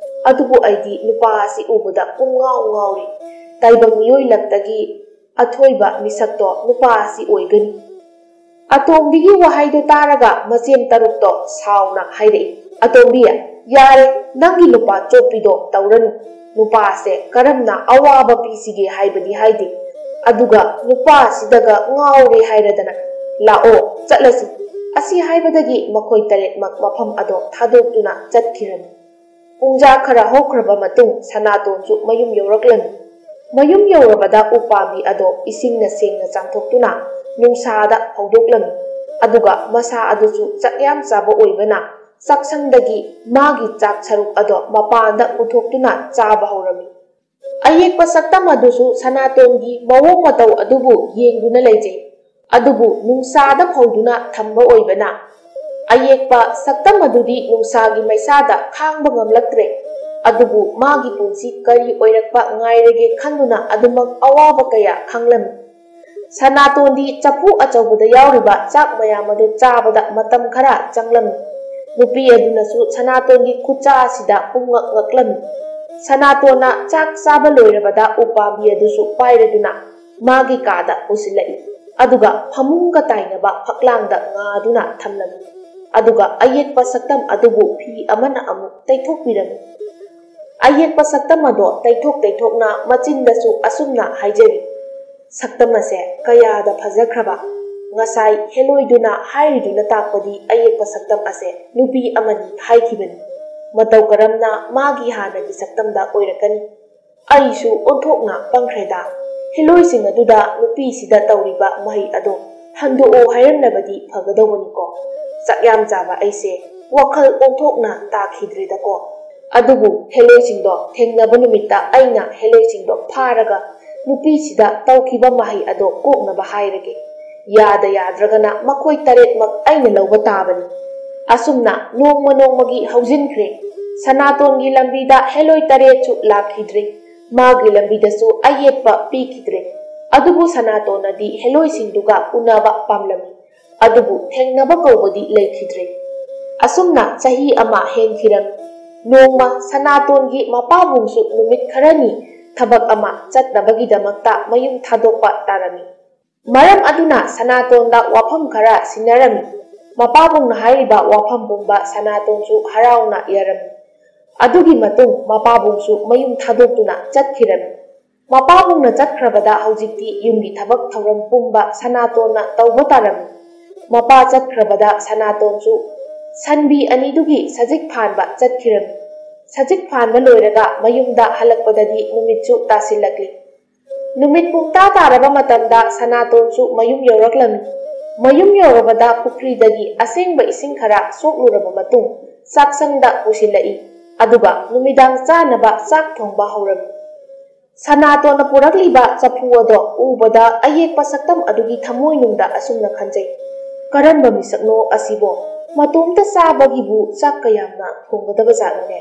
ꯑꯗꯨꯕꯨ ꯑꯩꯗꯤ ꯅꯨꯄꯥ ꯑꯁꯤ ꯎꯕꯗ ꯄꯨꯡꯉꯥꯎ ꯉꯥꯎꯔꯤ꯫ ꯇꯥꯏꯕꯪ ꯃꯤꯑꯣꯏ ꯂꯛꯇꯒꯤ ꯑꯊꯣꯏꯕ ꯃꯤꯁꯛꯇꯣ ꯅꯨꯄꯥ ꯑꯁꯤ ꯑꯣꯏꯒꯅꯤ꯫" ꯑꯇꯣꯝꯕꯤꯒꯤ ꯋꯥꯍꯩꯗꯨ ꯇꯥꯔꯒ ꯃꯆꯦꯝ ꯇꯔꯨꯛꯇꯣ ꯁꯥꯎꯅ ꯍꯥꯏꯔꯛꯏ, "ꯑꯇꯣꯝꯕꯤ, ꯌꯥꯔꯦ, ꯅꯪꯒꯤ ꯅꯨꯄꯥ ꯆꯣꯞꯄꯤꯗꯣ ꯇꯧꯔꯅꯨ꯫ ꯅꯨꯄꯥꯁꯦ ꯀꯔꯝꯅ ꯑꯋꯥꯕ ꯄꯤꯁꯤꯒꯦ ꯍꯥꯏꯕꯗꯤ ꯍꯥꯏꯗꯦ꯫ ꯑꯗꯨꯒ ꯅꯨꯄꯥꯁꯤꯗꯒ ꯉꯥꯎꯔꯦ ꯍꯥꯏꯔꯗꯅ꯫ ꯂꯥꯛꯑꯣ, ꯆꯠꯂꯁꯤ꯫" ꯑꯁꯤ ꯍꯥꯏꯕꯗꯒꯤ ꯃꯈꯣꯏ ꯇꯔꯦꯠꯃꯛ ꯃꯐꯝ ꯑꯗꯣ ꯊꯥꯗꯣꯛꯇꯨꯅ ꯆꯠꯈꯤꯔꯝꯃꯤ꯫ ꯄꯨꯡꯖꯥ ꯈꯔ ꯍꯧꯈ꯭ꯔꯕ ꯃꯇꯨꯡ ꯁꯅꯥꯇꯣꯟꯁꯨ ꯃꯌꯨꯝ ꯌꯧꯔꯛꯂꯝꯃꯤ꯫ ꯃꯌꯨꯝ ꯌꯧꯔꯕꯗ ꯎꯄꯥꯝꯕꯤ ꯑꯗꯣ ꯏꯁꯤꯡꯅ ꯁꯦꯡꯅ ꯆꯥꯝꯊꯣꯛꯇꯨꯅ ꯅꯨꯡꯁꯥꯗ ꯐꯧꯗꯣꯛꯂꯝꯃꯤ꯫ ꯑꯗꯨꯒ ꯃꯁꯥ ꯑꯗꯨꯁꯨ ꯆꯥꯛ ꯌꯥꯝ ꯆꯥꯕ ꯑꯣꯏꯕꯅ ꯆꯥꯛꯁꯪꯗꯒꯤ ꯃꯥꯒꯤ ꯆꯥꯛ ꯁꯔꯨꯛ ꯑꯗꯣ ꯃꯄꯥꯟꯗ ꯄꯨꯊꯣꯛꯇꯨꯅ ꯆꯥꯕ ꯍꯧꯔꯝꯃꯤ꯫ ꯑꯌꯦꯛꯄ ꯁꯛꯇꯝ ꯑꯗꯨꯁꯨ ꯁꯅꯥꯇꯣꯟꯒꯤ ꯃꯑꯣꯡ ꯃꯇꯧ ꯑꯗꯨꯕꯨ ꯌꯦꯡꯗꯨꯅ ꯂꯩꯖꯩ꯫ ꯑꯗꯨꯕꯨ ꯅꯨꯡꯁꯥꯗ ꯐꯧꯗꯨꯅ ꯊꯝꯕ ꯑꯣꯏꯕꯅ, ꯑꯌꯦꯛꯄ ꯁꯛꯇꯝ ꯑꯗꯨꯗꯤ ꯅꯨꯡꯁꯥꯒꯤ ꯃꯩꯁꯥꯗ ꯈꯥꯡꯕ ꯉꯝꯂꯛꯇ꯭ꯔꯦ꯫ ꯑꯗꯨꯕꯨ ꯃꯥꯒꯤ ꯄꯨꯟꯁꯤ ꯀꯔꯤ ꯑꯣꯏꯔꯛꯄ ꯉꯥꯏꯔꯒꯦ ꯈꯟꯗꯨꯅ ꯑꯗꯨꯃꯛ ꯑꯋꯥꯕ ꯀꯌꯥ ꯈꯥꯡꯂꯝꯃꯤ꯫ ꯁꯅꯥꯇꯣꯟꯗꯤ ꯆꯐꯨ ꯑꯆꯧꯕꯗ ꯌꯥꯎꯔꯤꯕ ꯆꯥꯛ ꯃꯌꯥꯝ ꯑꯗꯨ ꯆꯥꯕꯗ ꯃꯇꯝ ꯈꯔ ꯆꯪꯂꯝꯃꯤ꯫ ꯅꯨꯄꯤ ꯑꯗꯨꯅꯁꯨ ꯁꯅꯥꯇꯣꯟꯒꯤ ꯈꯨꯠꯆꯥ ꯑꯁꯤꯗ ꯄꯨꯡꯉꯛ ꯉꯛꯂꯝꯃꯤ꯫ ꯁꯅꯥꯇꯣꯟꯅ ꯆꯥꯛ ꯆꯥꯕ ꯂꯣꯏꯔꯕꯗ ꯎꯄꯥꯝꯕꯤ ꯑꯗꯨꯁꯨ ꯄꯥꯏꯔꯗꯨꯅ ꯃꯥꯒꯤ ꯀꯥꯗ ꯄꯨꯁꯤꯜꯂꯛꯏ꯫ ꯑꯗꯨꯒ ꯐꯃꯨꯡꯒ ꯇꯥꯏꯅꯕ ꯐꯛꯂꯥꯡꯗ ꯉꯥꯗꯨꯅ ꯊꯝꯂꯝꯃꯤ꯫ ꯑꯗꯨꯒ ꯑꯌꯦꯛꯄ ꯁꯛꯇꯝ ꯑꯗꯨꯕꯨ ꯐꯤ ꯑꯃꯅ ꯑꯃꯨꯛ ꯇꯩꯊꯣꯛꯄꯤꯔꯝꯃꯤ꯫ ꯑꯌꯦꯛꯄ ꯁꯛꯇꯝ ꯑꯗꯣ ꯇꯩꯊꯣꯛ ꯇꯩꯊꯣꯛꯅ ꯃꯆꯤꯟꯗꯁꯨ ꯑꯁꯨꯝꯅ ꯍꯥꯏꯖꯔꯤ, "ꯁꯛꯇꯝ ꯑꯁꯦ ꯀꯌꯥꯗ ꯐꯖꯈ꯭ꯔꯕ!" ꯉꯁꯥꯏ ꯍꯦꯂꯣꯏꯗꯨꯅ ꯍꯥꯏꯔꯤꯗꯨꯅ ꯇꯥꯛꯄꯗꯤ ꯑꯌꯦꯛꯄ ꯁꯛꯇꯝ ꯑꯁꯦ ꯅꯨꯄꯤ ꯑꯃꯅꯤ ꯍꯥꯏꯈꯤꯕꯅꯤ꯫ ꯃꯇꯧ ꯀꯔꯝꯅ ꯃꯥꯒꯤ ꯍꯥꯟꯅꯒꯤ ꯁꯛꯇꯝꯗ ꯑꯣꯏꯔꯛꯀꯅꯤ? ꯑꯩꯁꯨ ꯑꯣꯟꯊꯣꯛꯅ ꯄꯪꯈ꯭ꯔꯦꯗ꯫ ꯍꯦꯂꯣꯏꯁꯤꯡ ꯑꯗꯨꯗ ꯅꯨꯄꯤꯁꯤꯗ ꯇꯧꯔꯤꯕ ꯃꯍꯩ ꯑꯗꯣ ꯍꯟꯗꯣꯛꯑꯣ ꯍꯥꯏꯔꯝꯂꯕꯗꯤ ꯐꯒꯗꯧꯕꯅꯤꯀꯣ꯫ ꯆꯥꯛ ꯌꯥꯝ ꯆꯥꯕ ꯑꯩꯁꯦ ꯋꯥꯈꯜ ꯑꯣꯟꯊꯣꯛꯅ ꯇꯥꯈꯤꯗ꯭ꯔꯦꯗꯀꯣ꯫ ꯑꯗꯨꯕꯨ ꯍꯦꯂꯣꯏꯁꯤꯡꯗꯣ ꯊꯦꯡꯅꯕ ꯅꯨꯃꯤꯠꯇ ꯑꯩꯅ ꯍꯦꯂꯣꯏꯁꯤꯡꯗꯣ ꯐꯥꯔꯒ ꯅꯨꯄꯤꯁꯤꯗ ꯇꯧꯈꯤꯕ ꯃꯍꯩ ꯑꯗꯣ ꯀꯣꯛꯅꯕ ꯍꯥꯏꯔꯒꯦ꯫ ꯌꯥꯗ ꯌꯥꯗ꯭ꯔꯒꯅ ꯃꯈꯣꯏ ꯇꯔꯦꯠꯃꯛ ꯑꯩꯅ ꯂꯧꯕ ꯇꯥꯕꯅꯤ꯫ ꯑꯁꯨꯝꯅ ꯅꯣꯡꯃ ꯅꯣꯡꯃꯒꯤ ꯍꯧꯖꯤꯟꯈ꯭ꯔꯦ꯫ ꯁꯅꯥꯇꯣꯟꯒꯤ ꯂꯝꯕꯤꯗ ꯍꯦꯂꯣꯏ ꯇꯔꯦꯠꯁꯨ ꯂꯥꯛꯈꯤꯗ꯭ꯔꯦ꯫ ꯃꯥꯒꯤ ꯂꯝꯕꯤꯗꯁꯨ ꯑꯌꯦꯠꯄ ꯄꯤꯈꯤꯗ꯭ꯔꯦ꯫ ꯑꯗꯨꯕꯨ ꯁꯅꯥꯇꯣꯟꯅꯗꯤ ꯍꯦꯂꯣꯏꯁꯤꯡꯗꯨꯒ ꯎꯅꯕ ꯄꯥꯝꯂꯝꯃꯤ꯫ ꯑꯗꯨꯕꯨ ꯊꯦꯡꯅꯕ ꯀꯧꯕꯗꯤ ꯂꯩꯈꯤꯗ꯭ꯔꯦ꯫ ꯑꯁꯨꯝꯅ ꯆꯍꯤ ꯑꯃ ꯍꯦꯟꯈꯤꯔꯝꯃꯤ꯫ ꯅꯣꯡꯃ ꯁꯅꯥꯇꯣꯟꯒꯤ ꯃꯄꯥꯕꯨꯡꯁꯨ ꯅꯨꯃꯤꯠ ꯈꯔꯅꯤ ꯊꯕꯛ ꯑꯃ ꯆꯠꯅꯕꯒꯤꯗꯃꯛꯇ ꯃꯌꯨꯝ ꯊꯥꯗꯣꯛꯄ ꯇꯥꯔꯝꯃꯤ꯫ ꯃꯔꯝ ꯑꯗꯨꯅ ꯁꯅꯥꯇꯣꯟꯗ ꯋꯥꯐꯝ ꯈꯔ ꯁꯤꯟꯅꯔꯝꯃꯤ꯫ ꯃꯄꯥꯕꯨꯡꯅ ꯍꯥꯏꯔꯤꯕ ꯋꯥꯐꯝ ꯄꯨꯝꯕ ꯁꯅꯥꯇꯣꯟꯁꯨ ꯍꯔꯥꯎꯅ ꯌꯥꯔꯝꯃꯤ꯫ ꯑꯗꯨꯒꯤ ꯃꯇꯨꯡ ꯃꯄꯥꯕꯨꯡꯁꯨ ꯃꯌꯨꯝ ꯊꯥꯗꯣꯛꯇꯨꯅ ꯆꯠꯈꯤꯔꯝꯃꯤ꯫ ꯃꯄꯥꯕꯨꯡꯅ ꯆꯠꯈ꯭ꯔꯕꯗ ꯍꯧꯖꯤꯛꯇꯤ ꯌꯨꯝꯒꯤ ꯊꯕꯛ ꯊꯧꯔꯝ ꯄꯨꯝꯕ ꯁꯅꯥꯇꯣꯟꯅ ꯇꯧꯕ ꯇꯥꯔꯝꯃꯤ꯫ ꯃꯄꯥ ꯆꯠꯈ꯭ꯔꯕꯗ ꯁꯅꯥꯇꯣꯟꯁꯨ ꯁꯟꯕꯤ ꯑꯅꯤꯗꯨꯒꯤ ꯁꯖꯤꯛ ꯐꯥꯟꯕ ꯆꯠꯈꯤꯔꯝꯃꯤ꯫ ꯁꯖꯤꯛ ꯐꯥꯟꯕ ꯂꯣꯏꯔꯒ ꯃꯌꯨꯝꯗ ꯍꯜꯂꯛꯄꯗꯗꯤ ꯅꯨꯃꯤꯠꯁꯨ ꯇꯥꯁꯤꯜꯂꯛꯂꯤ꯫ ꯅꯨꯃꯤꯠ ꯄꯨꯡꯇꯥ ꯇꯥꯔꯕ ꯃꯇꯝꯗ ꯁꯅꯥꯇꯣꯟꯁꯨ ꯃꯌꯨꯝ ꯌꯧꯔꯛꯂꯝꯃꯤ꯫ ꯃꯌꯨꯝ ꯌꯧꯔꯕꯗ ꯄꯨꯈ꯭ꯔꯤꯗꯒꯤ ꯑꯁꯦꯡꯕ ꯏꯁꯤꯡ ꯈꯔ ꯁꯣꯛꯂꯨꯔꯕ ꯃꯇꯨꯡ ꯆꯥꯛꯁꯪꯗ ꯄꯨꯁꯤꯜꯂꯛꯏ꯫ ꯑꯗꯨꯒ ꯅꯨꯃꯤꯗꯥꯡ ꯆꯥꯅꯕ ꯆꯥꯛ ꯊꯣꯡꯕ ꯍꯧꯔꯝꯃꯤ꯫ ꯁꯅꯥꯇꯣꯟꯅ ꯄꯨꯔꯛꯂꯤꯕ ꯆꯐꯨ ꯑꯗꯣ ꯎꯕꯗ ꯑꯌꯦꯛꯄ ꯁꯛꯇꯝ ꯑꯗꯨꯒꯤ ꯊꯃꯣꯏꯅꯨꯡꯗ ꯑꯁꯨꯝꯅ ꯈꯟꯖꯩ, "ꯀꯔꯝꯕ ꯃꯤꯁꯛꯅꯣ ꯑꯁꯤꯕꯣ? ꯃꯇꯣꯝꯇ ꯆꯥꯕꯒꯤꯕꯨ ꯆꯥꯛ ꯀꯌꯥꯝꯅ ꯊꯣꯡꯒꯗꯕ ꯖꯥꯠꯅꯣꯅꯦ?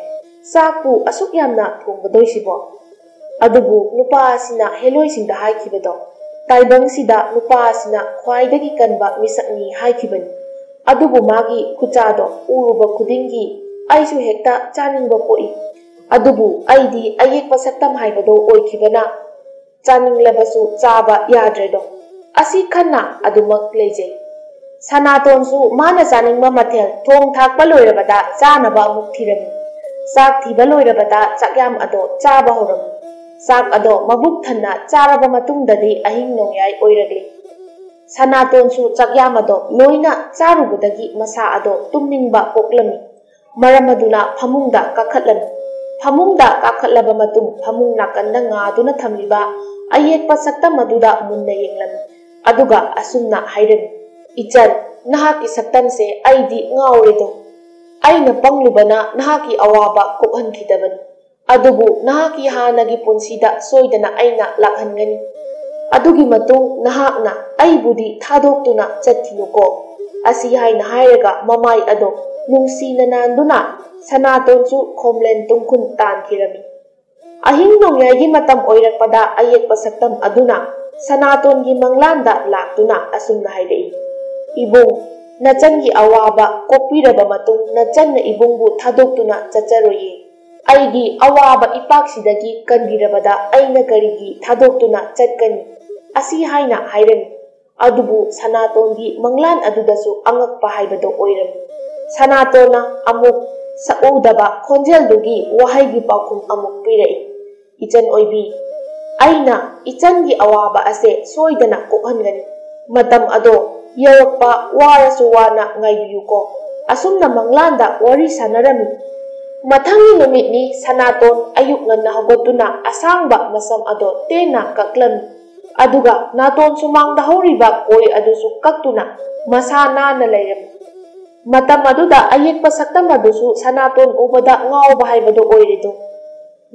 ꯆꯥꯛꯄꯨ ꯑꯁꯨꯛ ꯌꯥꯝꯅ ꯊꯣꯡꯒꯗꯣꯏꯁꯤꯕꯣ?" ꯑꯗꯨꯕꯨ ꯅꯨꯄꯥ ꯑꯁꯤꯅ ꯍꯦꯂꯣꯏꯁꯤꯡꯗ ꯍꯥꯏꯈꯤꯕꯗꯣ, ꯇꯥꯏꯕꯪꯁꯤꯗ ꯅꯨꯄꯥ ꯑꯁꯤꯅ ꯈ꯭ꯋꯥꯏꯗꯒꯤ ꯀꯟꯕ ꯃꯤꯁꯛꯅꯤ ꯍꯥꯏꯈꯤꯕꯅꯤ꯫ ꯑꯗꯨꯕꯨ ꯃꯥꯒꯤ ꯈꯨꯆꯥꯗꯣ ꯎꯔꯨꯕ ꯈꯨꯗꯤꯡꯒꯤ ꯑꯩꯁꯨ ꯍꯦꯛꯇ ꯆꯥꯅꯤꯡꯕ ꯄꯣꯛꯏ꯫ ꯑꯗꯨꯕꯨ ꯑꯩꯗꯤ ꯑꯌꯦꯛꯄ ꯁꯛꯇꯝ ꯍꯥꯏꯕꯗꯣ ꯑꯣꯏꯈꯤꯕꯅ ꯆꯥꯅꯤꯡꯂꯕꯁꯨ ꯆꯥꯕ ꯌꯥꯗ꯭ꯔꯦꯗꯣ꯫ ꯑꯁꯤ ꯈꯟꯅ ꯑꯗꯨꯃꯛ ꯂꯩꯖꯩ꯫ ꯁꯅꯥꯇꯣꯟꯁꯨ ꯃꯥꯅ ꯆꯥꯅꯤꯡꯕ ꯃꯊꯦꯜ ꯊꯣꯡ ꯊꯥꯛꯄ ꯂꯣꯏꯔꯕꯗ ꯆꯥꯅꯕ ꯑꯃꯨꯛ ꯊꯤꯔꯝꯃꯤ꯫ ꯆꯥꯛ ꯊꯤꯕ ꯂꯣꯏꯔꯕꯗ ꯆꯥꯛꯌꯥꯝ ꯑꯗꯣ ꯆꯥꯕ ꯍꯧꯔꯝꯃꯤ꯫ ꯆꯥꯛ ꯑꯗꯣ ꯃꯕꯨꯛ ꯊꯟꯅ ꯆꯥꯔꯕ ꯃꯇꯨꯡꯗꯗꯤ ꯑꯍꯤꯡ ꯅꯣꯡꯌꯥꯏ ꯑꯣꯏꯔꯛꯂꯤ꯫ ꯁꯅꯥꯇꯣꯟꯁꯨ ꯆꯥꯛꯌꯥꯝ ꯑꯗꯣ ꯂꯣꯏꯅ ꯆꯥꯔꯨꯕꯗꯒꯤ ꯃꯁꯥ ꯑꯗꯣ ꯇꯨꯝꯅꯤꯡꯕ ꯄꯣꯛꯂꯝꯃꯤ꯫ ꯃꯔꯝ ꯑꯗꯨꯅ ꯐꯃꯨꯡꯗ ꯀꯥꯈꯠꯂꯝꯃꯤ꯫ ꯐꯃꯨꯡꯗ ꯀꯥꯈꯠꯂꯕ ꯃꯇꯨꯡ ꯐꯃꯨꯡ ꯅꯥꯀꯟꯗ ꯉꯥꯗꯨꯅ ꯊꯝꯂꯤꯕ ꯑꯌꯦꯛꯄ ꯁꯛꯇꯝ ꯑꯗꯨꯗ ꯃꯨꯟꯅ ꯌꯦꯡꯂꯝꯃꯤ꯫ ꯑꯗꯨꯒ ꯑꯁꯨꯝꯅ ꯍꯥꯏꯔꯝꯃꯤ, "ꯏꯆꯟ, ꯅꯍꯥꯛꯀꯤ ꯁꯛꯇꯝꯁꯦ ꯑꯩꯗꯤ ꯉꯥꯎꯔꯦꯗꯣ꯫ ꯑꯩꯅ ꯄꯪꯂꯨꯕꯅ ꯅꯍꯥꯛꯀꯤ ꯑꯋꯥꯕ ꯀꯣꯛꯍꯟꯈꯤꯗꯕꯅꯤ꯫ ꯑꯗꯨꯕꯨ ꯅꯍꯥꯛꯀꯤ ꯍꯥꯟꯅꯒꯤ ꯄꯨꯟꯁꯤꯗ ꯁꯣꯏꯗꯅ ꯑꯩꯅ ꯂꯥꯛꯍꯟꯒꯅꯤ꯫ ꯑꯗꯨꯒꯤ ꯃꯇꯨꯡ ꯅꯍꯥꯛꯅ ꯑꯩꯕꯨꯗꯤ ꯊꯥꯗꯣꯛꯇꯨꯅ ꯆꯠꯈꯤꯅꯨꯀꯣ"꯫ ꯑꯁꯤ ꯍꯥꯏꯅ ꯍꯥꯏꯔꯒ ꯃꯃꯥꯏ ꯑꯗꯣ ꯅꯨꯡꯁꯤꯅ ꯅꯥꯟꯗꯨꯅ ꯁꯅꯥꯇꯣꯟꯁꯨ ꯈꯣꯝꯂꯦꯟ ꯇꯨꯡꯈꯨꯟ ꯇꯥꯟꯈꯤꯔꯝꯃꯤ꯫ ꯑꯍꯤꯡ ꯅꯣꯡꯌꯥꯏꯒꯤ ꯃꯇꯝ ꯑꯣꯏꯔꯛꯄꯗ ꯑꯌꯦꯛꯄ ꯁꯛꯇꯝ ꯑꯗꯨꯅ ꯁꯅꯥꯇꯣꯟꯒꯤ ꯃꯪꯂꯥꯟꯗ ꯂꯥꯛꯇꯨꯅ ꯑꯁꯨꯝꯅ ꯍꯥꯏꯔꯛꯏ, "ꯏꯕꯨꯡ, ꯅꯆꯟꯒꯤ ꯑꯋꯥꯕ ꯀꯣꯛꯄꯤꯔꯕ ꯃꯇꯨꯡ ꯅꯆꯟꯅ ꯏꯕꯨꯡꯕꯨ ꯊꯥꯗꯣꯛꯇꯨꯅ ꯆꯠꯆꯔꯣꯏꯌꯦ꯫ ꯑꯩꯒꯤ ꯑꯋꯥꯕ ꯏꯄꯥꯛꯁꯤꯗꯒꯤ ꯀꯟꯕꯤꯔꯕꯗ ꯑꯩꯅ ꯀꯔꯤꯒꯤ ꯊꯥꯗꯣꯛꯇꯨꯅ ꯆꯠꯀꯅꯤ?" ꯑꯁꯤ ꯍꯥꯏꯅ ꯍꯥꯏꯔꯝꯃꯤ꯫ ꯑꯗꯨꯕꯨ ꯁꯅꯥꯇꯣꯟꯒꯤ ꯃꯪꯂꯥꯟ ꯑꯗꯨꯗꯁꯨ ꯑꯉꯛꯄ ꯍꯥꯏꯕꯗꯣ ꯑꯣꯏꯔꯝꯃꯤ꯫ ꯁꯅꯥꯇꯣꯟꯅ ꯑꯃꯨꯛ ꯁꯛꯎꯗꯕ ꯈꯣꯟꯖꯦꯜꯗꯨꯒꯤ ꯋꯥꯍꯩꯒꯤ ꯄꯥꯎꯈꯨꯝ ꯑꯃꯨꯛ ꯄꯤꯔꯛꯏ, "ꯏꯆꯟ ꯑꯣꯏꯕꯤ, ꯑꯩꯅ ꯏꯆꯟꯒꯤ ꯑꯋꯥꯕ ꯑꯁꯦ ꯁꯣꯏꯗꯅ ꯀꯣꯛꯍꯟꯒꯅꯤ꯫ ꯃꯇꯝ ꯑꯗꯣ ꯌꯧꯔꯛꯄ ꯋꯥꯔꯁꯨ ꯋꯥꯅ ꯉꯥꯏꯕꯤꯌꯨꯀꯣ"꯫ ꯑꯁꯨꯝꯅ ꯃꯪꯂꯥꯟꯗ ꯋꯥꯔꯤ ꯁꯥꯟꯅꯔꯝꯃꯤ꯫ ꯃꯊꯪꯒꯤ ꯅꯨꯃꯤꯠꯅꯤ ꯁꯅꯥꯇꯣꯟ ꯑꯌꯨꯛ ꯉꯟꯅ ꯍꯧꯒꯠꯇꯨꯅ ꯑꯁꯥꯡꯕ ꯃꯁꯝ ꯑꯗꯣ ꯇꯦꯟꯅ ꯀꯛꯂꯝꯃꯤ꯫ ꯑꯗꯨꯒ ꯅꯥꯇꯣꯟ ꯁꯨꯃꯥꯡꯗ ꯍꯧꯔꯤꯕ ꯀꯣꯏ ꯑꯗꯨꯁꯨ ꯀꯛꯇꯨꯅ ꯃꯁꯥ ꯅꯥꯟꯅ ꯂꯩꯔꯝꯃꯤ꯫ ꯃꯇꯝ ꯑꯗꯨꯗ ꯑꯌꯦꯛꯄ ꯁꯛꯇꯝ ꯑꯗꯨꯁꯨ ꯁꯅꯥꯇꯣꯟ ꯎꯕꯗ ꯉꯥꯎꯕ ꯍꯥꯏꯕꯗꯨ ꯑꯣꯏꯔꯤꯗꯣ꯫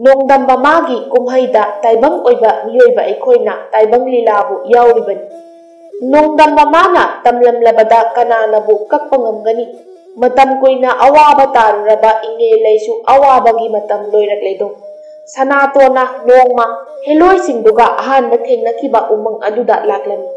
ꯅꯣꯡꯗꯝ ꯃꯃꯥꯒꯤ ꯀꯨꯝꯍꯩꯗ ꯇꯥꯏꯕꯪ ꯑꯣꯏꯕ ꯃꯤꯑꯣꯏꯕ ꯑꯩꯈꯣꯏꯅ ꯇꯥꯏꯕꯪ ꯂꯤꯂꯥꯕꯨ ꯌꯥꯎꯔꯤꯕꯅꯤ꯫ ꯅꯣꯡꯗꯝ ꯃꯃꯥꯅ ꯇꯝꯂꯝꯂꯕꯗ ꯀꯅꯥꯅꯕꯨ ꯀꯛꯄ ꯉꯝꯒꯅꯤ? ꯃꯇꯝ ꯀꯨꯏꯅ ꯑꯋꯥꯕ ꯇꯥꯔꯨꯔꯕ ꯏꯉꯦ ꯂꯩꯁꯨ ꯑꯋꯥꯕꯒꯤ ꯃꯇꯝ ꯂꯣꯏꯔꯛꯂꯦꯗꯣ꯫ ꯁꯅꯥꯇꯣꯟꯅ ꯅꯣꯡꯃ ꯍꯦꯂꯣꯏꯁꯤꯡꯗꯨꯒ ꯑꯍꯥꯟꯕ ꯊꯦꯡꯅꯈꯤꯕ ꯎꯃꯪ ꯑꯗꯨꯗ ꯂꯥꯛꯂꯝꯃꯤ꯫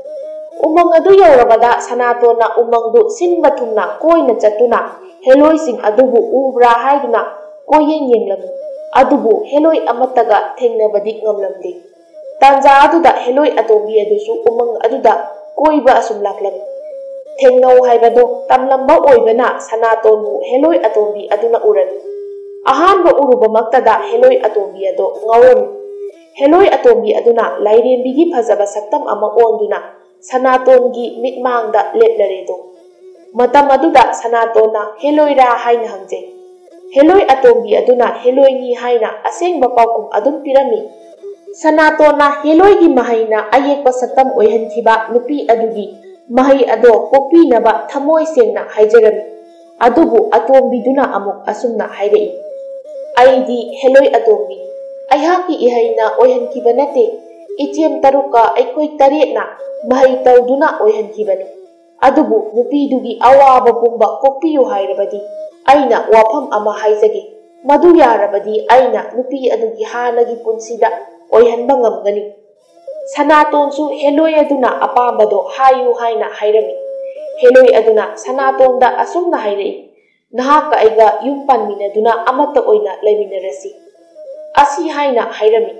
ꯎꯃꯪ ꯑꯗꯨ ꯌꯧꯔꯕꯗ ꯁꯅꯥꯇꯣꯟꯅ ꯎꯃꯪꯗꯨ ꯁꯤꯟꯕ ꯊꯨꯡꯅ ꯀꯣꯏꯅ ꯆꯠꯇꯨꯅ ꯍꯦꯂꯣꯏꯁꯤꯡ ꯑꯗꯨꯕꯨ ꯎꯕ꯭ꯔꯥ ꯍꯥꯏꯗꯨꯅ ꯀꯣꯏꯌꯦꯡ ꯌꯦꯡꯂꯝꯃꯤ꯫ ꯑꯗꯨꯕꯨ ꯍꯦꯂꯣꯏ ꯑꯃꯠꯇꯒ ꯊꯦꯡꯅꯕꯗꯤ ꯉꯝꯂꯝꯗꯦ꯫ ꯇꯥꯟꯖꯥ ꯑꯗꯨꯗ ꯍꯦꯂꯣꯏ ꯑꯇꯣꯝꯕꯤ ꯑꯗꯨꯁꯨ ꯎꯃꯪ ꯑꯗꯨꯗ ꯀꯣꯏꯕ ꯑꯁꯨꯝ ꯂꯥꯛꯂꯝꯃꯤ꯫ ꯊꯦꯡꯅꯧ ꯍꯥꯏꯕꯗꯣ ꯇꯝꯂꯝꯕ ꯑꯣꯏꯕꯅ ꯁꯅꯥꯇꯣꯟꯕꯨ ꯍꯦꯂꯣꯏ ꯑꯇꯣꯝꯕꯤ ꯑꯗꯨꯅ ꯎꯔꯝꯃꯤ꯫ ꯑꯍꯥꯟꯕ ꯎꯔꯨꯕꯃꯛꯇꯗ ꯍꯦꯂꯣꯏ ꯑꯇꯣꯝꯕꯤ ꯑꯗꯣ ꯉꯥꯎꯔꯝꯃꯤ꯫ ꯍꯦꯂꯣꯏ ꯑꯇꯣꯝꯕꯤ ꯑꯗꯨꯅ ꯂꯥꯏꯔꯦꯝꯕꯤꯒꯤ ꯐꯖꯕ ꯁꯛꯇꯝ ꯑꯃ ꯑꯣꯟꯗꯨꯅ ꯁꯅꯥꯇꯣꯟꯒꯤ ꯃꯤꯠꯃꯥꯡꯗ ꯂꯦꯞꯂꯔꯦꯗꯣ꯫ ꯃꯇꯝ ꯑꯗꯨꯗ ꯁꯅꯥꯇꯣꯟꯅ ꯍꯦꯂꯣꯏꯔꯥ ꯍꯥꯏꯅ ꯍꯪꯖꯩ꯫ ꯍꯦꯂꯣꯏ ꯑꯇꯣꯝꯕꯤ ꯑꯗꯨꯅ ꯍꯦꯂꯣꯏꯅꯤ ꯍꯥꯏꯅ ꯑꯁꯦꯡꯕ ꯄꯥꯎꯈꯨꯝ ꯑꯗꯨꯝ ꯄꯤꯔꯝꯃꯤ꯫ ꯁꯅꯥꯇꯣꯟꯅ ꯍꯦꯂꯣꯏꯒꯤ ꯃꯍꯩꯅ ꯑꯌꯦꯛꯄ ꯁꯛꯇꯝ ꯑꯣꯏꯍꯟꯈꯤꯕ ꯅꯨꯄꯤ ꯑꯗꯨꯒꯤ ꯃꯍꯩ ꯑꯗꯣ ꯀꯣꯛꯄꯤꯅꯕ ꯊꯃꯣꯏ ꯁꯦꯡꯅ ꯍꯥꯏꯖꯔꯝꯃꯤ꯫ ꯑꯗꯨꯕꯨ ꯑꯇꯣꯝꯕꯤꯗꯨꯅ ꯑꯃꯨꯛ ꯑꯁꯨꯝꯅ ꯍꯥꯏꯔꯛꯏ, "ꯑꯩꯗꯤ ꯍꯦꯂꯣꯏ ꯑꯇꯣꯝꯕꯤ, ꯑꯩꯍꯥꯛꯀꯤ ꯏꯍꯩꯅ ꯑꯣꯏꯍꯟꯈꯤꯕ ꯅꯠꯇꯦ꯫ ꯏꯆꯦꯝ ꯇꯔꯨꯛꯀ ꯑꯩꯈꯣꯏ ꯇꯔꯦꯠꯅ ꯃꯍꯩ ꯇꯧꯗꯨꯅ ꯑꯣꯏꯍꯟꯈꯤꯕꯅꯤ꯫ ꯑꯗꯨꯕꯨ ꯅꯨꯄꯤꯗꯨꯒꯤ ꯑꯋꯥꯕ ꯄꯨꯝꯕ ꯀꯣꯛꯄꯤꯌꯨ ꯍꯥꯏꯔꯕꯗꯤ ꯑꯩꯅ ꯋꯥꯐꯝ ꯑꯃ ꯍꯥꯏꯖꯒꯦ꯫ ꯃꯗꯨ ꯌꯥꯔꯕꯗꯤ ꯑꯩꯅ ꯅꯨꯄꯤ ꯑꯗꯨꯒꯤ ꯍꯥꯟꯅꯒꯤ ꯄꯨꯟꯁꯤꯗ ꯑꯣꯏꯍꯟꯕ ꯉꯝꯒꯅꯤ꯫" ꯁꯅꯥꯇꯣꯟꯁꯨ ꯍꯦꯂꯣꯏ ꯑꯗꯨꯅ ꯑꯄꯥꯝꯕꯗꯣ ꯍꯥꯏꯌꯨ ꯍꯥꯏꯅ ꯍꯥꯏꯔꯝꯃꯤ꯫ ꯍꯦꯂꯣꯏ ꯑꯗꯨꯅ ꯁꯅꯥꯇꯣꯟꯗ ꯑꯁꯨꯝꯅ ꯍꯥꯏꯔꯛꯏ, "ꯅꯍꯥꯛꯀ ꯑꯩꯒ ꯌꯨꯝ ꯄꯥꯟꯃꯤꯟꯅꯗꯨꯅ ꯑꯃꯠꯇ ꯑꯣꯏꯅ ꯂꯩꯃꯤꯟꯅꯔꯁꯤ" ꯑꯁꯤ ꯍꯥꯏꯅ ꯍꯥꯏꯔꯝꯃꯤ꯫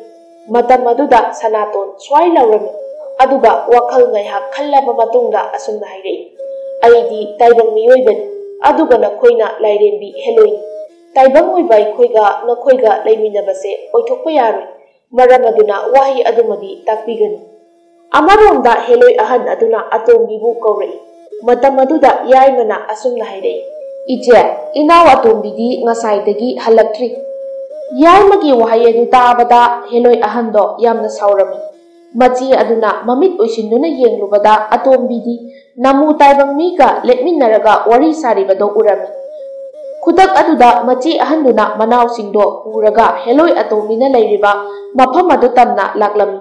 ꯃꯇꯝ ꯑꯗꯨꯗ ꯁꯅꯥꯇꯣꯟ ꯁ꯭ꯋꯥꯏ ꯂꯥꯎꯔꯝꯃꯤ꯫ ꯑꯗꯨꯒ ꯋꯥꯈꯜ ꯉꯥꯏꯍꯥꯛ ꯈꯜꯂꯕ ꯃꯇꯨꯡꯗ ꯑꯁꯨꯝꯅ ꯍꯥꯏꯔꯛꯏ, "ꯑꯩꯗꯤ ꯇꯥꯏꯕꯪ ꯃꯤꯑꯣꯏꯕꯅꯤ, ꯑꯗꯨꯒ ꯅꯈꯣꯏꯅ ꯂꯥꯏꯔꯦꯝꯕꯤ ꯍꯦꯂꯣꯏꯅꯤ꯫ ꯇꯥꯏꯕꯪ ꯑꯣꯏꯕ ꯑꯩꯈꯣꯏꯒ ꯅꯈꯣꯏꯒ ꯂꯩꯃꯤꯟꯅꯕꯁꯦ ꯑꯣꯏꯊꯣꯛꯄ ꯌꯥꯔꯣꯏ꯫ ꯃꯔꯝ ꯑꯗꯨꯅ ꯋꯥꯍꯩ ꯑꯗꯨꯃꯗꯤ ꯇꯥꯛꯄꯤꯒꯅꯨ꯫" ꯑꯃꯔꯣꯝꯗ ꯍꯦꯂꯣꯏ ꯑꯍꯟ ꯑꯗꯨꯅ ꯑꯇꯣꯝꯕꯤꯕꯨ ꯀꯧꯔꯛꯏ꯫ ꯃꯇꯝ ꯑꯗꯨꯗ ꯌꯥꯏꯃꯅ ꯑꯁꯨꯝꯅ ꯍꯥꯏꯔꯛꯏ, "ꯏꯆꯦ, ꯏꯅꯥꯎ ꯑꯇꯣꯝꯕꯤꯗꯤ ꯉꯁꯥꯏꯗꯒꯤ ꯍꯜꯂꯛꯇ꯭ꯔꯤ꯫" ꯌꯥꯏꯃꯒꯤ ꯋꯥꯍꯩ ꯑꯗꯨ ꯇꯥꯕꯗ ꯍꯦꯂꯣꯏ ꯑꯍꯟꯗꯣ ꯌꯥꯝꯅ ꯁꯥꯎꯔꯝꯃꯤ꯫ ꯃꯆꯦ ꯑꯗꯨꯅ ꯃꯃꯤꯠ ꯎꯏꯁꯤꯟꯗꯨꯅ ꯌꯦꯡꯂꯨꯕꯗ ꯑꯇꯣꯝꯕꯤꯗꯤ ꯅꯃꯨ ꯇꯥꯏꯕꯪ ꯃꯤꯒ ꯂꯦꯞꯃꯤꯟꯅꯔꯒ ꯋꯥꯔꯤ ꯁꯥꯔꯤꯕꯗꯣ ꯎꯔꯝꯃꯤ꯫ ꯈꯨꯗꯛ ꯑꯗꯨꯗ ꯃꯆꯦ ꯑꯍꯟꯗꯨꯅ ꯃꯅꯥꯎꯁꯤꯡꯗꯣ ꯄꯨꯔꯒ ꯍꯦꯂꯣꯏ ꯑꯇꯣꯝꯕꯤꯅ ꯂꯩꯔꯤꯕ ꯃꯐꯝ ꯑꯗꯨ ꯇꯝꯅ ꯂꯥꯛꯂꯝꯃꯤ꯫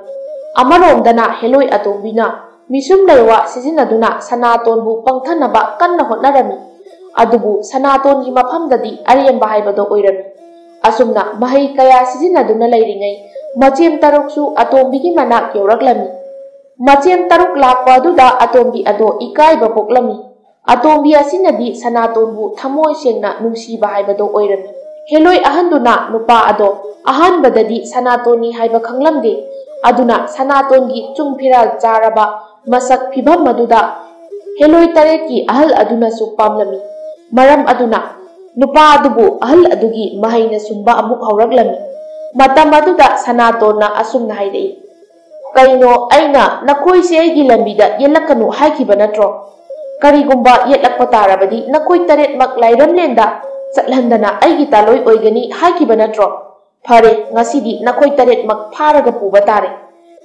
ꯑꯃꯔꯣꯝꯗꯅ ꯍꯦꯂꯣꯏ ꯑꯇꯣꯝꯕꯤꯅ ꯃꯤꯁꯨꯝ ꯂꯩꯋꯥ ꯁꯤꯖꯤꯟꯅꯗꯨꯅ ꯁꯅꯥꯇꯣꯟꯕꯨ ꯄꯪꯊꯅꯕ ꯀꯟꯅ ꯍꯣꯠꯅꯔꯝꯃꯤ꯫ ꯑꯗꯨꯕꯨ ꯁꯅꯥꯇꯣꯟꯒꯤ ꯃꯐꯝꯗꯗꯤ ꯑꯔꯦꯝꯕ ꯍꯥꯏꯕꯗꯣ ꯑꯣꯏꯔꯝꯃꯤ꯫ ꯑꯁꯨꯝꯅ ꯃꯍꯩ ꯀꯌꯥ ꯁꯤꯖꯤꯟꯅꯗꯨꯅ ꯂꯩꯔꯤꯉꯩ ꯃꯆꯦꯝ ꯇꯔꯨꯛꯁꯨ ꯑꯇꯣꯝꯕꯤꯒꯤ ꯃꯅꯥꯛ ꯌꯧꯔꯛꯂꯝꯃꯤ꯫ ꯃꯆꯦꯝ ꯇꯔꯨꯛ ꯂꯥꯛꯄ ꯑꯗꯨꯗ ꯑꯇꯣꯝꯕꯤ ꯑꯗꯣ ꯏꯀꯥꯏꯕ ꯄꯣꯛꯂꯝꯃꯤ꯫ ꯑꯇꯣꯝꯕꯤ ꯑꯁꯤꯅꯗꯤ ꯁꯅꯥꯇꯣꯟꯕꯨ ꯊꯃꯣꯏ ꯁꯦꯡꯅ ꯅꯨꯡꯁꯤꯕ ꯍꯥꯏꯕꯗꯣ ꯑꯣꯏꯔꯝꯃꯤ꯫ ꯍꯦꯂꯣꯏ ꯑꯍꯟꯗꯨꯅ ꯅꯨꯄꯥ ꯑꯗꯣ ꯑꯍꯥꯟꯕꯗꯗꯤ ꯁꯅꯥꯇꯣꯟꯅꯤ ꯍꯥꯏꯕ ꯈꯪꯂꯝꯗꯦ꯫ ꯑꯗꯨꯅ ꯁꯅꯥꯇꯣꯟꯒꯤ ꯆꯨꯡ ꯐꯤꯔꯥꯜ ꯆꯥꯔꯕ ꯃꯁꯛ ꯐꯤꯚꯝ ꯑꯗꯨꯗ ꯍꯦꯂꯣꯏ ꯇꯔꯦꯠꯀꯤ ꯑꯍꯜ ꯑꯗꯨꯅꯁꯨ ꯄꯥꯝꯂꯝꯃꯤ꯫ ꯃꯔꯝ ꯑꯗꯨꯅ ꯅꯨꯄꯥ ꯑꯗꯨꯕꯨ ꯑꯍꯜ ꯑꯗꯨꯒꯤ ꯃꯍꯩꯅ ꯁꯨꯝꯕ ꯑꯃꯨꯛ ꯍꯧꯔꯛꯂꯝꯃꯤ꯫ ꯃꯇꯝ ꯑꯗꯨꯗ ꯁꯅꯥꯇꯣꯟꯅ ꯑꯁꯨꯝꯅ ꯍꯥꯏꯔꯛꯏ, "ꯀꯩꯅꯣ, ꯑꯩꯅ ꯅꯈꯣꯏꯁꯦ ꯑꯩꯒꯤ ꯂꯝꯕꯤꯗ ꯌꯦꯠꯂꯛꯀꯅꯨ ꯍꯥꯏꯈꯤꯕ ꯅꯠꯇ꯭ꯔꯣ? ꯀꯔꯤꯒꯨꯝꯕ ꯌꯦꯠꯂꯛꯄ ꯇꯥꯔꯕꯗꯤ ꯅꯈꯣꯏ ꯇꯔꯦꯠꯃꯛ ꯂꯥꯏꯔꯝꯂꯦꯟꯗ ꯆꯠꯍꯟꯗꯅ ꯑꯩꯒꯤ ꯇꯥꯂꯣꯏ ꯑꯣꯏꯒꯅꯤ ꯍꯥꯏꯈꯤꯕ ꯅꯠꯇ꯭ꯔꯣ? ꯐꯔꯦ, ꯉꯁꯤꯗꯤ ꯅꯈꯣꯏ ꯇꯔꯦꯠꯃꯛ ꯐꯥꯔꯒ ꯄꯨꯕ ꯇꯥꯔꯦ꯫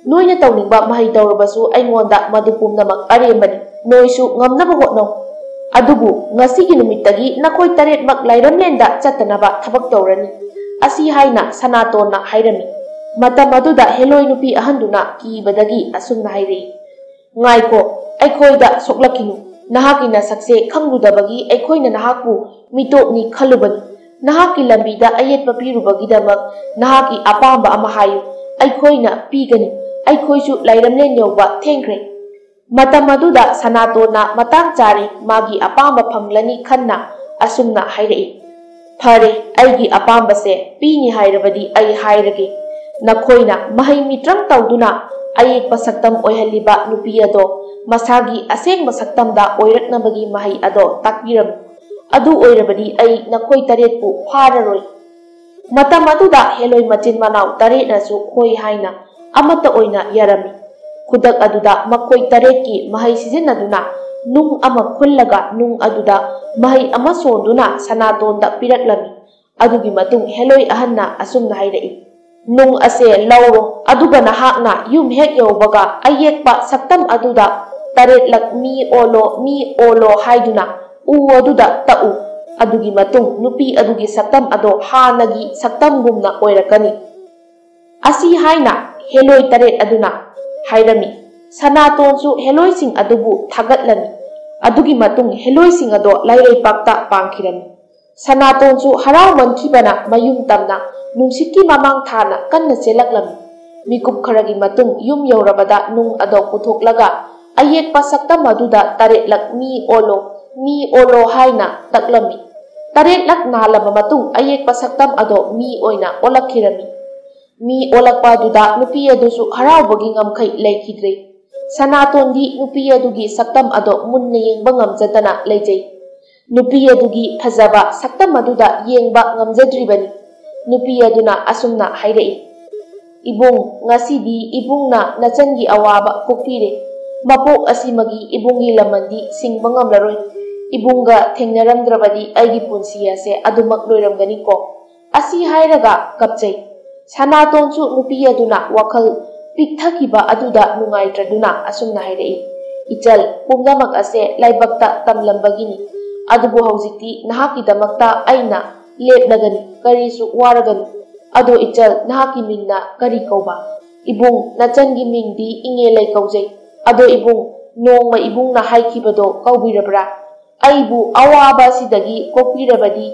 ꯅꯣꯏꯅ ꯇꯧꯅꯤꯡꯕ ꯃꯍꯩ ꯇꯧꯔꯕꯁꯨ ꯑꯩꯉꯣꯟꯗ ꯃꯗꯨ ꯄꯨꯝꯅꯃꯛ ꯑꯔꯦꯝꯕꯅꯤ꯫ ꯅꯣꯏꯁꯨ ꯉꯝꯅꯕ ꯍꯣꯠꯅꯧ꯫ ꯑꯗꯨꯕꯨ ꯉꯁꯤꯒꯤ ꯅꯨꯃꯤꯠꯇꯒꯤ ꯅꯈꯣꯏ ꯇꯔꯦꯠꯃꯛ ꯂꯥꯏꯔꯝꯂꯦꯟꯗ ꯆꯠꯇꯅꯕ ꯊꯕꯛ ꯇꯧꯔꯅꯤ"꯫ ꯑꯁꯤ ꯍꯥꯏꯅ ꯁꯅꯥꯇꯣꯟꯅ ꯍꯥꯏꯔꯝꯃꯤ꯫ ꯃꯇꯝ ꯑꯗꯨꯗ ꯍꯦꯂꯣꯏ ꯅꯨꯄꯤ ꯑꯍꯟꯗꯨꯅ ꯀꯤꯕꯗꯒꯤ ꯑꯁꯨꯝꯅ ꯍꯥꯏꯔꯛꯏ, "ꯉꯥꯏꯈꯣ, ꯑꯩꯈꯣꯏꯗ ꯁꯣꯛꯂꯛꯈꯤꯅꯨ꯫ ꯅꯍꯥꯛꯀꯤ ꯅꯁꯛꯁꯦ ꯈꯪꯂꯨꯗꯕꯒꯤ ꯑꯩꯈꯣꯏꯅ ꯅꯍꯥꯛꯄꯨ ꯃꯤꯇꯣꯞꯅꯤ ꯈꯜꯂꯨꯕꯅꯤ꯫ ꯅꯍꯥꯛꯀꯤ ꯂꯝꯕꯤꯗ ꯑꯌꯦꯠꯄ ꯄꯤꯔꯨꯕꯒꯤꯗꯃꯛ ꯅꯍꯥꯛꯀꯤ ꯑꯄꯥꯝꯕ ꯑꯃ ꯍꯥꯏꯌꯨ, ꯑꯩꯈꯣꯏꯅ ꯄꯤꯒꯅꯤ꯫ ꯑꯩꯈꯣꯏꯁꯨ ꯂꯥꯏꯔꯝꯂꯦꯟ ꯌꯧꯕ ꯊꯦꯡꯈ꯭ꯔꯦ"꯫ ꯃꯇꯝ ꯑꯗꯨꯗ ꯁꯅꯥꯇꯣꯟꯅ ꯃꯇꯥꯡ ꯆꯥꯔꯦ, ꯃꯥꯒꯤ ꯑꯄꯥꯝꯕ ꯐꯪꯂꯅꯤ ꯈꯟꯅ ꯑꯁꯨꯝꯅ ꯍꯥꯏꯔꯛꯏ, "ꯐꯔꯦ, ꯑꯩꯒꯤ ꯑꯄꯥꯝꯕꯁꯦ ꯄꯤꯅꯤ ꯍꯥꯏꯔꯕꯗꯤ ꯑꯩ ꯍꯥꯏꯔꯒꯦ꯫ ꯅꯈꯣꯏꯅ ꯃꯍꯩ ꯃꯤꯇ꯭ꯔꯪ ꯇꯧꯗꯨꯅ ꯑꯌꯦꯛꯄ ꯁꯛꯇꯝ ꯑꯣꯏꯍꯜꯂꯤꯕ ꯅꯨꯄꯤ ꯑꯗꯣ ꯃꯁꯥꯒꯤ ꯑꯁꯦꯡꯕ ꯁꯛꯇꯝꯗ ꯑꯣꯏꯔꯛꯅꯕꯒꯤ ꯃꯍꯩ ꯑꯗꯣ ꯇꯥꯛꯄꯤꯔꯝꯃꯨ꯫ ꯑꯗꯨ ꯑꯣꯏꯔꯕꯗꯤ ꯑꯩ ꯅꯈꯣꯏ ꯇꯔꯦꯠꯄꯨ ꯐꯥꯔꯔꯣꯏ"꯫ ꯃꯇꯝ ꯑꯗꯨꯗ ꯍꯦꯂꯣꯏ ꯃꯆꯤꯟ ꯃꯅꯥꯎ ꯇꯔꯦꯠꯅꯁꯨ ꯍꯣꯏ ꯍꯥꯏꯅ ꯑꯃꯠꯇ ꯑꯣꯏꯅ ꯌꯥꯔꯝꯃꯤ꯫ ꯈꯨꯗꯛ ꯑꯗꯨꯗ ꯃꯈꯣꯏ ꯇꯔꯦꯠꯀꯤ ꯃꯍꯩ ꯁꯤꯖꯤꯟꯅꯗꯨꯅ ꯅꯨꯡ ꯑꯃ ꯈꯨꯜꯂꯒ ꯅꯨꯡ ꯑꯗꯨꯗ ꯃꯍꯩ ꯑꯃ ꯁꯣꯟꯗꯨꯅ ꯁꯅꯥꯇꯣꯟꯗ ꯄꯤꯔꯛꯂꯝꯃꯤ꯫ ꯑꯗꯨꯒꯤ ꯃꯇꯨꯡ ꯍꯦꯂꯣꯏ ꯑꯍꯟꯅ ꯑꯁꯨꯝꯅ ꯍꯥꯏꯔꯛꯏ, "ꯅꯨꯡ ꯑꯁꯦ ꯂꯧꯔꯣ, ꯑꯗꯨꯒ ꯅꯍꯥꯛꯅ ꯌꯨꯝ ꯍꯦꯛ ꯌꯧꯕꯒ ꯑꯌꯦꯛꯄ ꯁꯛꯇꯝ ꯑꯗꯨꯗ ꯇꯔꯦꯠꯂꯛ 'ꯃꯤ ꯑꯣꯜꯂꯣ, ꯃꯤ ꯑꯣꯜꯂꯣ' ꯍꯥꯏꯗꯨꯅ ꯎ ꯑꯗꯨꯗ ꯇꯛꯎ꯫ ꯑꯗꯨꯒꯤ ꯃꯇꯨꯡ ꯅꯨꯄꯤ ꯑꯗꯨꯒꯤ ꯁꯛꯇꯝ ꯑꯗꯣ ꯍꯥꯟꯅꯒꯤ ꯁꯛꯇꯝꯒꯨꯝꯅ ꯑꯣꯏꯔꯛꯀꯅꯤ꯫ ꯑꯁꯤ ꯍꯥꯏꯅ ꯍꯦꯂꯣꯏ ꯇꯔꯦꯠ ꯑꯗꯨꯅ ꯍꯥꯏꯔꯝꯃꯤ꯫ ꯁꯅꯥꯇꯣꯟꯁꯨ ꯍꯦꯂꯣꯏꯁꯤꯡ ꯑꯗꯨꯕꯨ ꯊꯥꯒꯠꯂꯝꯃꯤ꯫ ꯑꯗꯨꯒꯤ ꯃꯇꯨꯡ ꯍꯦꯂꯣꯏꯁꯤꯡ ꯑꯗꯣ ꯂꯥꯏꯔꯩꯄꯥꯛꯇ ꯄꯥꯡꯈꯤꯔꯝꯃꯤ꯫ ꯁꯅꯥꯇꯣꯟꯁꯨ ꯍꯔꯥꯎꯃꯟꯈꯤꯕꯅ ꯃꯌꯨꯝ ꯇꯝꯅ ꯅꯨꯡꯁꯤꯠꯀꯤ ꯃꯃꯥꯡ ꯊꯥꯅ ꯀꯟꯅ ꯆꯦꯜꯂꯛꯂꯝꯃꯤ꯫ ꯃꯤꯀꯨꯞ ꯈꯔꯒꯤ ꯃꯇꯨꯡ ꯌꯨꯝ ꯌꯧꯔꯕꯗ ꯅꯨꯡ ꯑꯗꯣ ꯄꯨꯊꯣꯛꯂꯒ ꯑꯌꯦꯛꯄ ꯁꯛꯇꯝ ꯑꯗꯨꯗ ꯇꯔꯦꯠꯂꯛ "ꯃꯤ ꯑꯣꯜꯂꯣ, ꯃꯤ ꯑꯣꯜꯂꯣ" ꯍꯥꯏꯅ ꯇꯛꯂꯝꯃꯤ꯫ ꯇꯔꯦꯠꯂꯛ ꯅꯥꯜꯂꯕ ꯃꯇꯨꯡ ꯑꯌꯦꯛꯄ ꯁꯛꯇꯝ ꯑꯗꯣ ꯃꯤ ꯑꯣꯏꯅ ꯑꯣꯜꯂꯛꯈꯤꯔꯝꯃꯤ꯫ ꯃꯤ ꯑꯣꯜꯂꯛꯄ ꯑꯗꯨꯗ ꯅꯨꯄꯤ ꯑꯗꯨꯁꯨ ꯍꯔꯥꯎꯕꯒꯤ ꯉꯝꯈꯩ ꯂꯩꯈꯤꯗ꯭ꯔꯦ꯫ ꯁꯅꯥꯇꯣꯟꯗꯤ ꯅꯨꯄꯤ ꯑꯗꯨꯒꯤ ꯁꯛꯇꯝ ꯑꯗꯣ ꯃꯨꯟꯅ ꯌꯦꯡꯕ ꯉꯝꯖꯗꯅ ꯂꯩꯖꯩ꯫ ꯅꯨꯄꯤ ꯑꯗꯨꯒꯤ ꯐꯖꯕ ꯁꯛꯇꯝ ꯑꯗꯨꯗ ꯌꯦꯡꯕ ꯉꯝꯖꯗ꯭ꯔꯤꯕꯅꯤ꯫ ꯅꯨꯄꯤ ꯑꯗꯨꯅ ꯑꯁꯨꯝꯅ ꯍꯥꯏꯔꯛꯏ, "ꯏꯕꯨꯡ, ꯉꯁꯤꯗꯤ ꯏꯕꯨꯡꯅ ꯅꯆꯟꯒꯤ ꯑꯋꯥꯕ ꯀꯣꯛꯄꯤꯔꯦ꯫ ꯃꯄꯣꯛ ꯑꯁꯤꯃꯒꯤ ꯏꯕꯨꯡꯒꯤ ꯂꯃꯟꯗꯤ ꯁꯤꯡꯕ ꯉꯝꯂꯔꯣꯏ꯫ ꯏꯕꯨꯡꯒ ꯊꯦꯡꯅꯔꯝꯗ꯭ꯔꯕꯗꯤ ꯑꯩꯒꯤ ꯄꯨꯟꯁꯤ ꯑꯁꯦ ꯑꯗꯨꯃꯛ ꯂꯣꯏꯔꯝꯒꯅꯤꯀꯣ?" ꯑꯁꯤ ꯍꯥꯏꯔꯒ ꯀꯞꯆꯩ꯫ ꯁꯅꯥꯇꯣꯟꯁꯨ ꯅꯨꯄꯤ ꯑꯗꯨꯅ ꯋꯥꯈꯜ ꯄꯤꯛꯊꯈꯤꯕ ꯑꯗꯨꯗ ꯅꯨꯡꯉꯥꯏꯇ꯭ꯔꯗꯨꯅ ꯑꯁꯨꯝꯅ ꯍꯥꯏꯔꯛꯏ, "ꯏꯆꯜ, ꯄꯨꯝꯅꯃꯛ ꯑꯁꯦ ꯂꯥꯏꯕꯛꯇ ꯇꯝꯂꯝꯕꯒꯤꯅꯤ꯫ ꯑꯗꯨꯕꯨ ꯍꯧꯖꯤꯛꯇꯤ ꯅꯍꯥꯛꯀꯤꯗꯃꯛꯇ ꯑꯩꯅ ꯂꯦꯞꯂꯒꯅꯤ, ꯀꯔꯤꯁꯨ ꯋꯥꯔꯒꯅꯨ꯫ ꯑꯗꯣ ꯏꯆꯜ, ꯅꯍꯥꯛꯀꯤ ꯃꯤꯡꯅ ꯀꯔꯤ ꯀꯧꯕ?" "ꯏꯕꯨꯡ, ꯅꯆꯟꯒꯤ ꯃꯤꯡꯗꯤ ꯏꯉꯦꯂꯩ ꯀꯧꯖꯩ꯫ ꯑꯗꯣ ꯏꯕꯨꯡ, ꯅꯣꯡꯃ ꯏꯕꯨꯡꯅ ꯍꯥꯏꯈꯤꯕꯗꯣ ꯀꯧꯕꯤꯔꯕ꯭ꯔꯥ? ꯑꯩꯕꯨ ꯑꯋꯥꯕ ꯑꯁꯤꯗꯒꯤ ꯀꯣꯛꯄꯤꯔꯕꯗꯤ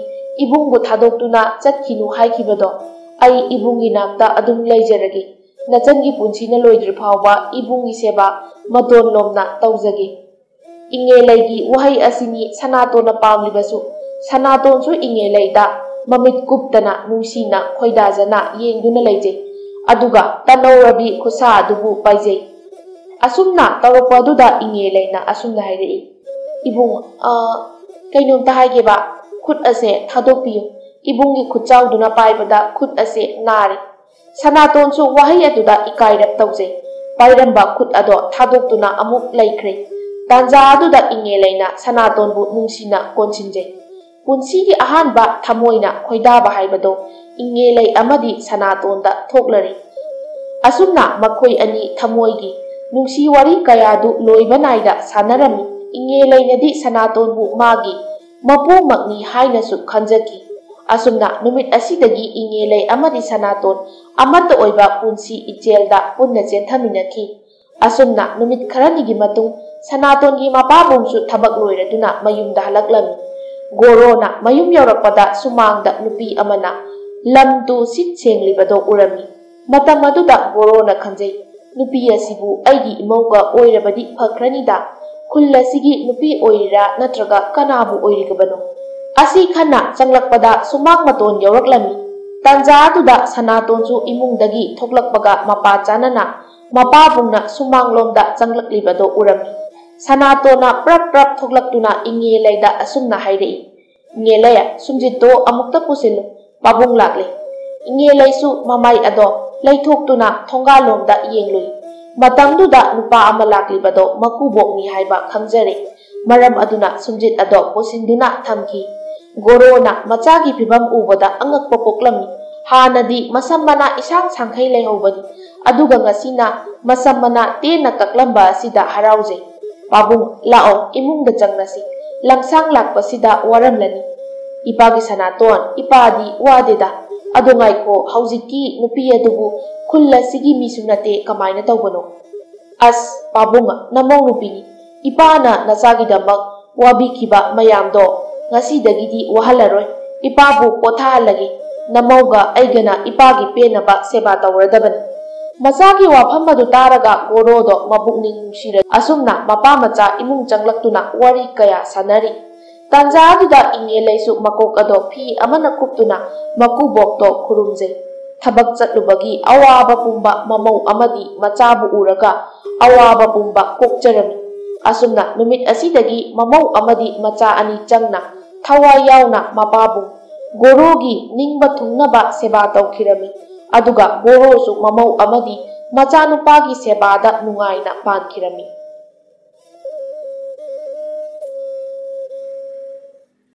ꯏꯕꯨꯡꯕꯨ ꯊꯥꯗꯣꯛꯇꯨꯅ ꯆꯠꯈꯤꯅꯨ ꯍꯥꯏꯈꯤꯕꯗꯣ꯫ ꯑꯩ ꯏꯕꯨꯡꯒꯤ ꯅꯥꯛꯇ ꯑꯗꯨꯝ ꯂꯩꯖꯔꯒꯦ꯫ ꯅꯆꯟꯒꯤ ꯄꯨꯟꯁꯤꯅ ꯂꯣꯏꯗ꯭ꯔꯤ ꯐꯥꯎꯕ ꯏꯕꯨꯡꯒꯤ ꯁꯦꯕꯥ ꯃꯇꯣꯟ ꯂꯣꯝꯅ ꯇꯧꯖꯒꯦ"꯫ ꯏꯉꯦꯂꯩꯒꯤ ꯋꯥꯍꯩ ꯑꯁꯤꯅꯤ ꯁꯅꯥꯇꯣꯟꯅ ꯄꯥꯝꯂꯤꯕꯁꯨ꯫ ꯁꯅꯥꯇꯣꯟꯁꯨ ꯏꯉꯦꯂꯩꯗ ꯃꯃꯤꯠ ꯀꯨꯞꯇꯅ ꯅꯨꯡꯁꯤꯅ ꯈꯣꯏꯗꯥꯖꯅ ꯌꯦꯡꯗꯨꯅ ꯂꯩꯖꯩ꯫ ꯑꯗꯨꯒ ꯇꯅꯧꯔꯕꯤ ꯈꯨꯠꯁꯥ ꯑꯗꯨꯕꯨ ꯄꯥꯏꯖꯩ꯫ ꯑꯁꯨꯝꯅ ꯇꯧꯔꯛꯄ ꯑꯗꯨꯗ ꯏꯉꯦꯂꯩꯅ ꯑꯁꯨꯝꯅ ꯍꯥꯏꯔꯛꯏ, "ꯏꯕꯨꯡ, ꯑ, ꯀꯩꯅꯣꯝꯇ ꯍꯥꯏꯒꯦꯕ, ꯈꯨꯠ ꯑꯁꯦ ꯊꯥꯗꯣꯛꯄꯤꯌꯨ꯫ ꯏꯕꯨꯡꯒꯤ ꯈꯨꯠꯆꯥꯎꯗꯨꯅ ꯄꯥꯏꯕꯗ ꯈꯨꯠ ꯑꯁꯦ ꯅꯥꯔꯦ"꯫ ꯁꯅꯥꯇꯣꯟꯁꯨ ꯋꯥꯍꯩ ꯑꯗꯨꯗ ꯏꯀꯥꯏꯔꯞ ꯇꯧꯖꯩ꯫ ꯄꯥꯏꯔꯝꯕ ꯈꯨꯠ ꯑꯗꯣ ꯊꯥꯗꯣꯛꯇꯨꯅ ꯑꯃꯨꯛ ꯂꯩꯈ꯭ꯔꯦ꯫ ꯇꯥꯟꯖꯥ ꯑꯗꯨꯗ ꯏꯉꯦꯂꯩꯅ ꯁꯅꯥꯇꯣꯟꯕꯨ ꯅꯨꯡꯁꯤꯅ ꯀꯣꯟꯁꯤꯟꯖꯩ꯫ ꯄꯨꯟꯁꯤꯒꯤ ꯑꯍꯥꯟꯕ ꯊꯃꯣꯏꯅ ꯈꯣꯏꯗꯥꯕ ꯍꯥꯏꯕꯗꯣ ꯏꯉꯦꯂꯩ ꯑꯃꯗꯤ ꯁꯅꯥꯇꯣꯟꯗ ꯊꯣꯛꯂꯔꯦ꯫ ꯑꯁꯨꯝꯅ ꯃꯈꯣꯏ ꯑꯅꯤ ꯊꯃꯣꯏꯒꯤ ꯅꯨꯡꯁꯤ ꯋꯥꯔꯤ ꯀꯌꯥꯗꯨ ꯂꯣꯏꯕ ꯅꯥꯏꯗ ꯁꯥꯟꯅꯔꯝꯃꯤ꯫ ꯏꯉꯦꯂꯩꯅꯗꯤ ꯁꯅꯥꯇꯣꯟꯕꯨ ꯃꯥꯒꯤ ꯃꯄꯨꯃꯛꯅꯤ ꯍꯥꯏꯅꯁꯨ ꯈꯟꯖꯈꯤ꯫ ꯑꯁꯨꯝꯅ ꯅꯨꯃꯤꯠ ꯑꯁꯤꯗꯒꯤ ꯏꯉꯦꯂꯩ ꯑꯃꯗꯤ ꯁꯅꯥꯇꯣꯟ ꯑꯃꯠꯇ ꯑꯣꯏꯕ ꯄꯨꯟꯁꯤ ꯏꯆꯦꯜꯗ ꯄꯨꯟꯅ ꯆꯦꯟꯊꯃꯤꯟꯅꯈꯤ꯫ ꯑꯁꯨꯝꯅ ꯅꯨꯃꯤꯠ ꯈꯔꯅꯤꯒꯤ ꯃꯇꯨꯡ ꯁꯅꯥꯇꯣꯟꯒꯤ ꯃꯄꯥꯕꯨꯡꯁꯨ ꯊꯕꯛ ꯂꯣꯏꯔꯗꯨꯅ ꯃꯌꯨꯝꯗ ꯍꯜꯂꯛꯂꯝꯃꯤ꯫ ꯒꯣꯔꯣꯅ ꯃꯌꯨꯝ ꯌꯧꯔꯛꯄꯗ ꯁꯨꯃꯥꯡꯗ ꯅꯨꯄꯤ ꯑꯃꯅ ꯂꯝ ꯇꯨ ꯁꯤꯠ ꯁꯦꯡꯂꯤꯕꯗꯣ ꯎꯔꯝꯃꯤ꯫ ꯃꯇꯝ ꯑꯗꯨꯗ ꯒꯣꯔꯣꯅ ꯈꯟꯖꯩ, "ꯅꯨꯄꯤ ꯑꯁꯤꯕꯨ ꯑꯩꯒꯤ ꯏꯃꯧꯒ ꯑꯣꯏꯔꯕꯗꯤ ꯐꯈ꯭ꯔꯅꯤꯗ꯫ ꯈꯨꯜ ꯑꯁꯤꯒꯤ ꯅꯨꯄꯤ ꯑꯣꯏꯔꯤꯔꯥ ꯅꯠꯇ꯭ꯔꯒ ꯀꯅꯥꯕꯨ ꯑꯣꯏꯔꯤꯒꯕꯅꯣ?" ꯑꯁꯤ ꯈꯟꯅ ꯆꯪꯂꯛꯄꯗ ꯁꯨꯃꯥꯡ ꯃꯇꯣꯟ ꯌꯧꯔꯛꯂꯝꯃꯤ꯫ ꯇꯥꯟꯖꯥ ꯑꯗꯨꯗ ꯁꯅꯥꯇꯣꯟꯁꯨ ꯏꯃꯨꯡꯗꯒꯤ ꯊꯣꯛꯂꯛꯄꯒ ꯃꯄꯥ ꯆꯥꯅꯅ ꯃꯄꯥꯕꯨꯡꯅ ꯁꯨꯃꯥꯡꯂꯣꯝꯗ ꯆꯪꯂꯛꯂꯤꯕꯗꯣ ꯎꯔꯝꯃꯤ꯫ ꯁꯅꯥꯇꯣꯟꯅ ꯄ꯭ꯔꯞ ꯄ꯭ꯔꯞ ꯊꯣꯛꯂꯛꯇꯨꯅ ꯏꯉꯦꯂꯩꯗ ꯑꯁꯨꯝꯅ ꯍꯥꯏꯔꯛꯏ, "ꯏꯉꯦꯂꯩ, ꯁꯨꯝꯖꯤꯠꯇꯣ ꯑꯃꯨꯛꯇ ꯄꯨꯁꯤꯜꯂꯨ, ꯄꯥꯕꯨꯡ ꯂꯥꯛꯂꯦ꯫" ꯏꯉꯦꯂꯩꯁꯨ ꯃꯃꯥꯏ ꯑꯗꯣ ꯂꯩꯊꯣꯛꯇꯨꯅ ꯊꯣꯡꯒꯥꯜꯂꯣꯝꯗ ꯌꯦꯡꯂꯨꯏ꯫ ꯃꯇꯝꯗꯨꯗ ꯅꯨꯄꯥ ꯑꯃ ꯂꯥꯛꯂꯤꯕꯗꯣ ꯃꯀꯨꯕꯣꯛꯅꯤ ꯍꯥꯏꯕ ꯈꯪꯖꯔꯦ꯫ ꯃꯔꯝ ꯑꯗꯨꯅ ꯁꯨꯝꯖꯤꯠ ꯑꯗꯣ ꯄꯨꯁꯤꯟꯗꯨꯅ ꯊꯝꯈꯤ꯫ ꯒꯣꯔꯣꯅ ꯃꯆꯥꯒꯤ ꯐꯤꯕꯝ ꯎꯕꯗ ꯑꯉꯛꯄ ꯄꯣꯛꯂꯝꯃꯤ꯫ ꯍꯥꯟꯅꯗꯤ ꯃꯁꯝ ꯃꯅꯥ ꯏꯁꯥꯡ ꯁꯥꯡꯈꯩ ꯂꯩꯍꯧꯕꯅꯤ, ꯑꯗꯨꯒ ꯉꯁꯤꯅ ꯃꯁꯝ ꯃꯅꯥ ꯇꯦꯟꯅ ꯀꯛꯂꯝꯕ ꯑꯁꯤꯗ ꯍꯔꯥꯎꯖꯩ꯫ "ꯄꯥꯕꯨꯡ, ꯂꯥꯛꯑꯣ, ꯏꯃꯨꯡꯗ ꯆꯪꯂꯁꯤ꯫ ꯂꯝꯁꯥꯡ ꯂꯥꯛꯄꯁꯤꯗ ꯋꯥꯔꯝꯂꯅꯤ꯫" "ꯏꯄꯥꯒꯤ ꯁꯅꯥꯇꯣꯟ, ꯏꯄꯥꯗꯤ ꯋꯥꯗꯦꯗ꯫ ꯑꯗꯣ ꯉꯥꯏꯈꯣ, ꯍꯧꯖꯤꯛꯀꯤ ꯅꯨꯄꯤ ꯑꯗꯨꯕꯨ ꯈꯨꯜ ꯑꯁꯤꯒꯤ ꯃꯤꯁꯨ ꯅꯠꯇꯦ, ꯀꯃꯥꯏꯅ ꯇꯧꯕꯅꯣ?" "ꯑꯁ, ꯄꯥꯕꯨꯡ, ꯅꯃꯧ ꯅꯨꯄꯤꯅꯤ꯫ ꯏꯄꯥꯅ ꯅꯆꯥꯒꯤꯗꯃꯛ ꯋꯥꯕꯤꯈꯤꯕ ꯃꯌꯥꯝꯗꯣ ꯉꯁꯤꯗꯒꯤꯗꯤ ꯋꯥꯍꯜꯂꯔꯣꯏ꯫ ꯏꯄꯥꯕꯨ ꯄꯣꯊꯥꯍꯜꯂꯒꯦ꯫ ꯅꯃꯧꯒ ꯑꯩꯒꯅ ꯏꯄꯥꯒꯤ ꯄꯦꯟꯅꯕ ꯁꯦꯕꯥ ꯇꯧꯔꯗꯕꯅꯤ꯫" ꯃꯆꯥꯒꯤ ꯋꯥꯐꯝ ꯑꯗꯨ ꯇꯥꯔꯒ ꯒꯣꯔꯣꯗꯣ ꯃꯄꯨꯛꯅꯤꯡ ꯅꯨꯡꯁꯤꯔ ꯑꯁꯨꯝꯅ ꯃꯄꯥ ꯃꯆꯥ ꯏꯃꯨꯡ ꯆꯪꯂꯛꯇꯨꯅ ꯋꯥꯔꯤ ꯀꯌꯥ ꯁꯥꯟꯅꯔꯤ꯫ ꯇꯥꯟꯖꯥ ꯑꯗꯨꯗ ꯏꯉꯦꯂꯩꯁꯨ ꯃꯀꯣꯛ ꯑꯗꯣ ꯐꯤ ꯑꯃꯅ ꯀꯨꯞꯇꯨꯅ ꯃꯀꯨꯕꯣꯛꯇꯣ ꯈꯨꯔꯨꯝꯖꯩ꯫ ꯊꯕꯛ ꯆꯠꯂꯨꯕꯒꯤ ꯑꯋꯥꯕ ꯄꯨꯝꯕ ꯃꯃꯧ ꯑꯃꯗꯤ ꯃꯆꯥꯕꯨ ꯎꯔꯒ ꯑꯋꯥꯕ ꯄꯨꯝꯕ ꯀꯣꯛꯆꯔꯝꯃꯤ꯫ ꯑꯁꯨꯝꯅ ꯅꯨꯃꯤꯠ ꯑꯁꯤꯗꯒꯤ ꯃꯃꯧ ꯑꯃꯗꯤ ꯃꯆꯥ ꯑꯅꯤ ꯆꯪꯅ ꯊꯋꯥꯏ ꯌꯥꯎꯅ ꯃꯄꯥꯕꯨ ꯒꯣꯔꯣꯒꯤ ꯅꯤꯡꯕ ꯊꯨꯡꯅꯕ ꯁꯦꯕꯥ ꯇꯧꯈꯤꯔꯝꯃꯤ꯫ ꯑꯗꯨꯒ ꯒꯣꯔꯣꯁꯨ ꯃꯃꯧ ꯑꯃꯗꯤ ꯃꯆꯥꯅꯨꯄꯥꯒꯤ ꯁꯦꯕꯥꯗ ꯅꯨꯡꯉꯥꯏꯅ ꯄꯥꯟꯈꯤꯔꯝꯃꯤ꯫